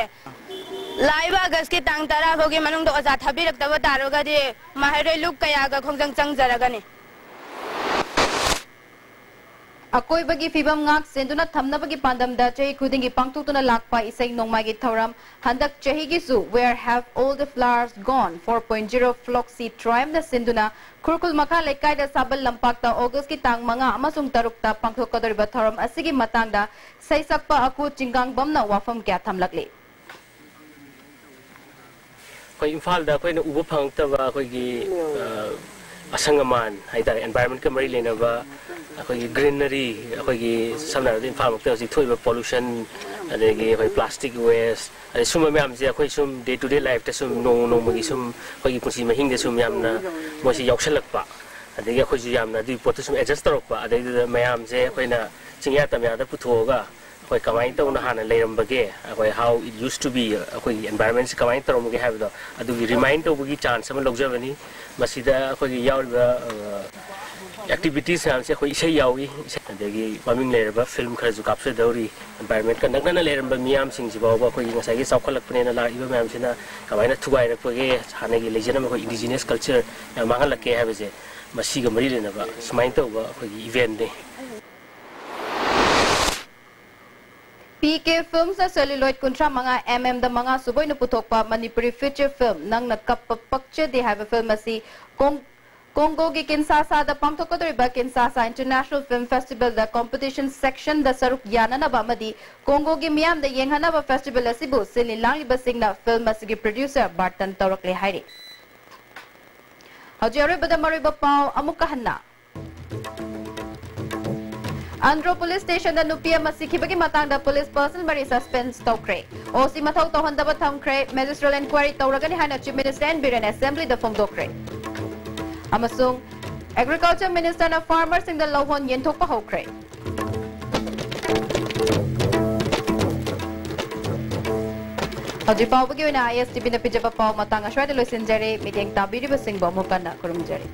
ꯂꯥꯛꯏꯕ August ꯀꯤ ꯇꯥꯡ ꯇꯔꯥ ꯐꯥꯎꯒꯤ ꯃꯅꯨꯡꯗ ꯑꯣꯖꯥ ꯊꯥꯕꯤꯔꯛꯇꯕ ꯇꯥꯔꯒꯗꯤ ꯃꯍꯩꯔꯣꯏ ꯂꯨꯞ ꯀꯌꯥꯒ ꯈꯣꯡꯖꯪ ꯆꯪꯖꯔꯒꯅꯤ꯫ ꯑꯀꯣꯏꯕꯒꯤ ꯐꯤꯕꯝ ꯉꯥꯛ ꯁꯦꯟꯗꯨꯅ ꯊꯝꯅꯕꯒꯤ ꯄꯥꯟꯗꯝꯗ ꯆꯍꯤ ꯈꯨꯗꯤꯡꯒꯤ ꯄꯥꯡꯊꯣꯛꯇꯨꯅ ꯂꯥꯛꯄ ꯏꯁꯩ ꯅꯣꯡꯃꯥꯏꯒꯤ ꯊꯧꯔꯝ ꯍꯟꯗꯛ ꯆꯍꯤꯒꯤꯁꯨ Where Have All the Flowers Gone four point zero Floxy Triumph ꯅ ꯁꯤꯟꯗꯨꯅ ꯈꯨꯔꯈꯨꯜ ꯃꯈꯥ ꯂꯩꯀꯥꯏꯗ ꯁꯥꯕꯜ ꯂꯝꯄꯥꯛꯇ August ꯀꯤ ꯇꯥꯡ ꯃꯉꯥ ꯑꯃꯁꯨꯡ ꯇꯔꯨꯛꯇ ꯄꯥꯡꯊꯣꯛꯀꯗꯧꯔꯤꯕ ꯊꯧꯔꯝ ꯑꯁꯤꯒꯤ ꯃꯇꯥꯡꯗ ꯁꯩꯁꯛꯄ ꯑꯀꯨ ꯆꯤꯡꯒꯥꯡꯕꯝꯅ ꯋꯥꯐꯝ ꯀꯌꯥ ꯊꯝꯂꯛꯂꯤ꯫ ꯑꯩꯈꯣꯏ ꯏꯝꯐꯥꯜꯗ ꯑꯩꯈꯣꯏꯅ ꯎꯕ ꯐꯪꯉꯛꯇꯕ ꯑꯩꯈꯣꯏꯒꯤ ꯑ, ꯑꯁꯪ ꯑꯃꯥꯟ ꯍꯥꯏꯇꯥꯔꯦ, environment ꯀ ꯃꯔꯤ ꯂꯩꯅꯕ ꯑꯩꯈꯣꯏꯒꯤ greenery, ꯑꯩꯈꯣꯏꯒꯤ ꯁꯝꯅ ꯍꯥꯏꯔꯕꯗ ꯏꯝꯐꯥꯜꯃꯛꯇ ꯍꯧꯖꯤꯛ ꯊꯣꯛꯏꯕ pollution, ꯑꯗꯒꯤ ꯑꯩꯈꯣꯏ plastic waste, ꯑꯗꯩ ꯁꯨꯝꯕ ꯃꯌꯥꯝꯁꯦ ꯑꯩꯈꯣꯏ ꯁꯨꯝ day to day life ꯇ ꯁꯨꯝ ꯅꯣꯡꯃ ꯅꯣꯡꯃꯒꯤ ꯁꯨꯝ ꯑꯩꯈꯣꯏꯒꯤ ꯄꯨꯟꯁꯤ ꯃꯍꯤꯡꯗ ꯁꯨꯝ ꯌꯥꯝꯅ ꯃꯣꯏꯁꯤ ꯌꯥꯎꯁꯜꯂꯛꯄ, ꯑꯗꯒꯤ ꯑꯩꯈꯣꯏꯁꯨ ꯌꯥꯝꯅ ꯑꯗꯨꯒꯤ ꯄꯣꯠꯇꯨ ꯁꯨꯝ adjust ꯇꯧꯔꯛꯄ, ꯑꯗꯩꯗꯨꯗ ꯃꯌꯥꯝꯁꯦ ꯑꯩꯈꯣꯏꯅ ꯆꯤꯡꯌꯥ ꯇꯝꯌꯥꯗ ꯄꯨꯊꯣꯛꯑꯒ ꯑꯩꯈꯣꯏ ꯀꯃꯥꯏꯅ ꯇꯧꯅ ꯍꯥꯟꯅ ꯂꯩꯔꯝꯕꯒꯦ, ꯑꯩꯈꯣꯏ how it used to be, ꯑꯩꯈꯣꯏꯒꯤ environment ꯁꯦ ꯀꯃꯥꯏꯅ ꯇꯧꯔꯝꯕꯒꯦ ꯍꯥꯏꯕꯗꯣ ꯑꯗꯨꯒꯤ remind ꯇꯧꯕꯒꯤ chance ꯑꯃ ꯂꯧꯖꯕꯅꯤ꯫ ꯃꯁꯤꯗ ꯑꯩꯈꯣꯏꯒꯤ ꯌꯥꯎꯔꯤꯕ ꯑ, activities ꯃꯌꯥꯝꯁꯦ ꯑꯩꯈꯣꯏ ꯏꯁꯩ ꯌꯥꯎꯏ, ꯏꯁꯩ, ꯑꯗꯒꯤ ꯃꯃꯤꯡ ꯂꯩꯔꯕ film ꯈꯔꯁꯨ ꯀꯥꯞꯆꯗꯧꯔꯤ꯫ Environment ꯀ ꯅꯛꯅꯅ ꯂꯩꯔꯝꯕ ꯃꯤꯌꯥꯝꯁꯤꯡꯁꯤ ꯐꯥꯎꯕ ꯑꯩꯈꯣꯏꯒꯤ ꯉꯁꯥꯏꯒꯤ ꯆꯥꯎꯈꯠꯂꯛꯄꯅꯦꯅ ꯂꯥꯛꯏꯕ ꯃꯌꯥꯝꯁꯤꯅ ꯀꯃꯥꯏꯅ ꯊꯨꯒꯥꯏꯔꯛꯄꯒꯦ, ꯍꯥꯟꯅꯒꯤ ꯂꯩꯖꯔꯝꯕ ꯑꯩꯈꯣꯏ indigenous culture ꯃꯌꯥꯝ ꯃꯥꯡꯍꯜꯂꯛꯀꯦ ꯍꯥꯏꯕꯁꯦ ꯃꯁꯤꯒ ꯃꯔꯤ ꯂꯩꯅꯕ ꯁꯨꯃꯥꯏꯅ ꯇꯧꯕ ꯑꯩꯈꯣꯏꯒꯤ event ꯅꯤ꯫ ꯄꯤ ꯀꯦ Films ꯅ celluloid ꯀꯨꯟꯊ꯭ꯔꯥ ꯃꯉꯥ M M ꯗ ꯃꯉꯥ ꯁꯨꯕ ꯑꯣꯏꯅ ꯄꯨꯊꯣꯛꯄ ꯃꯅꯤꯄꯨꯔꯤ feature film ꯅꯪꯅ ꯀꯞꯄ ꯄꯛꯆꯗꯦ ꯍꯥꯏꯕ film ꯑꯁꯤ ꯀꯣꯡ-, ꯀꯣꯡꯒꯣꯒꯤ ꯀꯤꯟꯁꯥꯁꯥꯗ ꯄꯥꯡꯊꯣꯛꯀꯗꯧꯔꯤꯕ ꯀꯤꯟꯁꯥꯁꯥ International Film Festival ꯗ competition section ꯗ ꯁꯔꯨꯛ ꯌꯥꯅꯅꯕ ꯑꯃꯗꯤ ꯀꯣꯡꯒꯣꯒꯤ ꯃꯤꯌꯥꯝꯗ ꯌꯦꯡꯍꯟꯅꯕ festival ꯑꯁꯤꯕꯨ ꯁꯤꯜꯂꯤ ꯂꯥꯡꯂꯤꯕꯁꯤꯡꯅ film ꯑꯁꯤꯒꯤ producer ꯕꯥꯔꯇꯟ ꯇꯧꯔꯛꯂꯦ ꯍꯥꯏꯔꯤ꯫ ꯍꯧꯖꯤꯛ ꯑꯔꯣꯏꯕꯗ ꯃꯔꯨꯑꯣꯏꯕ ꯄꯥꯎ ꯑꯃꯨꯛꯀ ꯍꯟꯅ꯫ ꯑꯟꯗ꯭ꯔꯣ ꯄꯨꯂꯤꯁ ꯁ꯭ꯇꯦꯁꯟꯗ ꯅꯨꯄꯤ ꯑꯃ ꯁꯤꯈꯤꯕꯒꯤ ꯃꯇꯥꯡꯗ ꯄꯨꯂꯤꯁ ꯄꯔꯁꯟ ꯃꯔꯤ ꯁꯁꯄꯦꯟꯁ ꯇꯧꯈ꯭ꯔꯦ꯫ ꯑꯣ ꯁꯤ ꯃꯊꯧ ꯇꯧꯍꯟꯗꯕ ꯊꯝꯈ꯭ꯔꯦ꯫ ꯃꯦꯖꯤꯁꯇ꯭ꯔꯦꯠ ꯏꯟꯀ꯭ꯋꯥꯏꯔꯤ ꯇꯧꯔꯒꯅꯤ ꯍꯥꯏꯅ ꯆꯤꯐ ꯃꯤꯅꯤꯁꯇꯔ ꯑꯦꯟ ꯕꯤꯔꯦꯟ ꯑꯦꯁꯦꯝꯕ꯭ꯂꯤꯗ ꯐꯣꯡꯗꯣꯛꯈ꯭ꯔꯦ꯫ ꯑꯃꯁꯨꯡ ꯑꯦꯒ꯭ꯔꯤꯀꯜꯆꯔ ꯃꯤꯅꯤꯁꯇꯔꯅ ꯐꯥꯔꯃꯔꯁꯤꯡꯗ ꯂꯧꯍꯣꯟ ꯌꯦꯟꯊꯣꯛꯄ ꯍꯧꯈ꯭ꯔꯦ꯫ ꯍꯧꯖꯤꯛ ꯐꯥꯎꯕꯒꯤ ꯑꯣꯏꯅ ꯑꯥꯏ ꯑꯦꯁ ꯇꯤ ꯚꯤꯅ ꯄꯤꯖꯕ ꯄꯥꯎ ꯃꯇꯥꯡ ꯑꯁ꯭ꯋꯥꯏꯗ ꯂꯣꯏꯁꯤꯟꯖꯔꯦ꯫ ꯃꯤꯠꯌꯦꯡ ꯇꯥꯕꯤꯔꯤꯕꯁꯤꯡꯕꯨ ꯑꯃꯨꯛ ꯍꯟꯅ ꯈꯨꯔꯨꯝꯖꯔꯤ꯫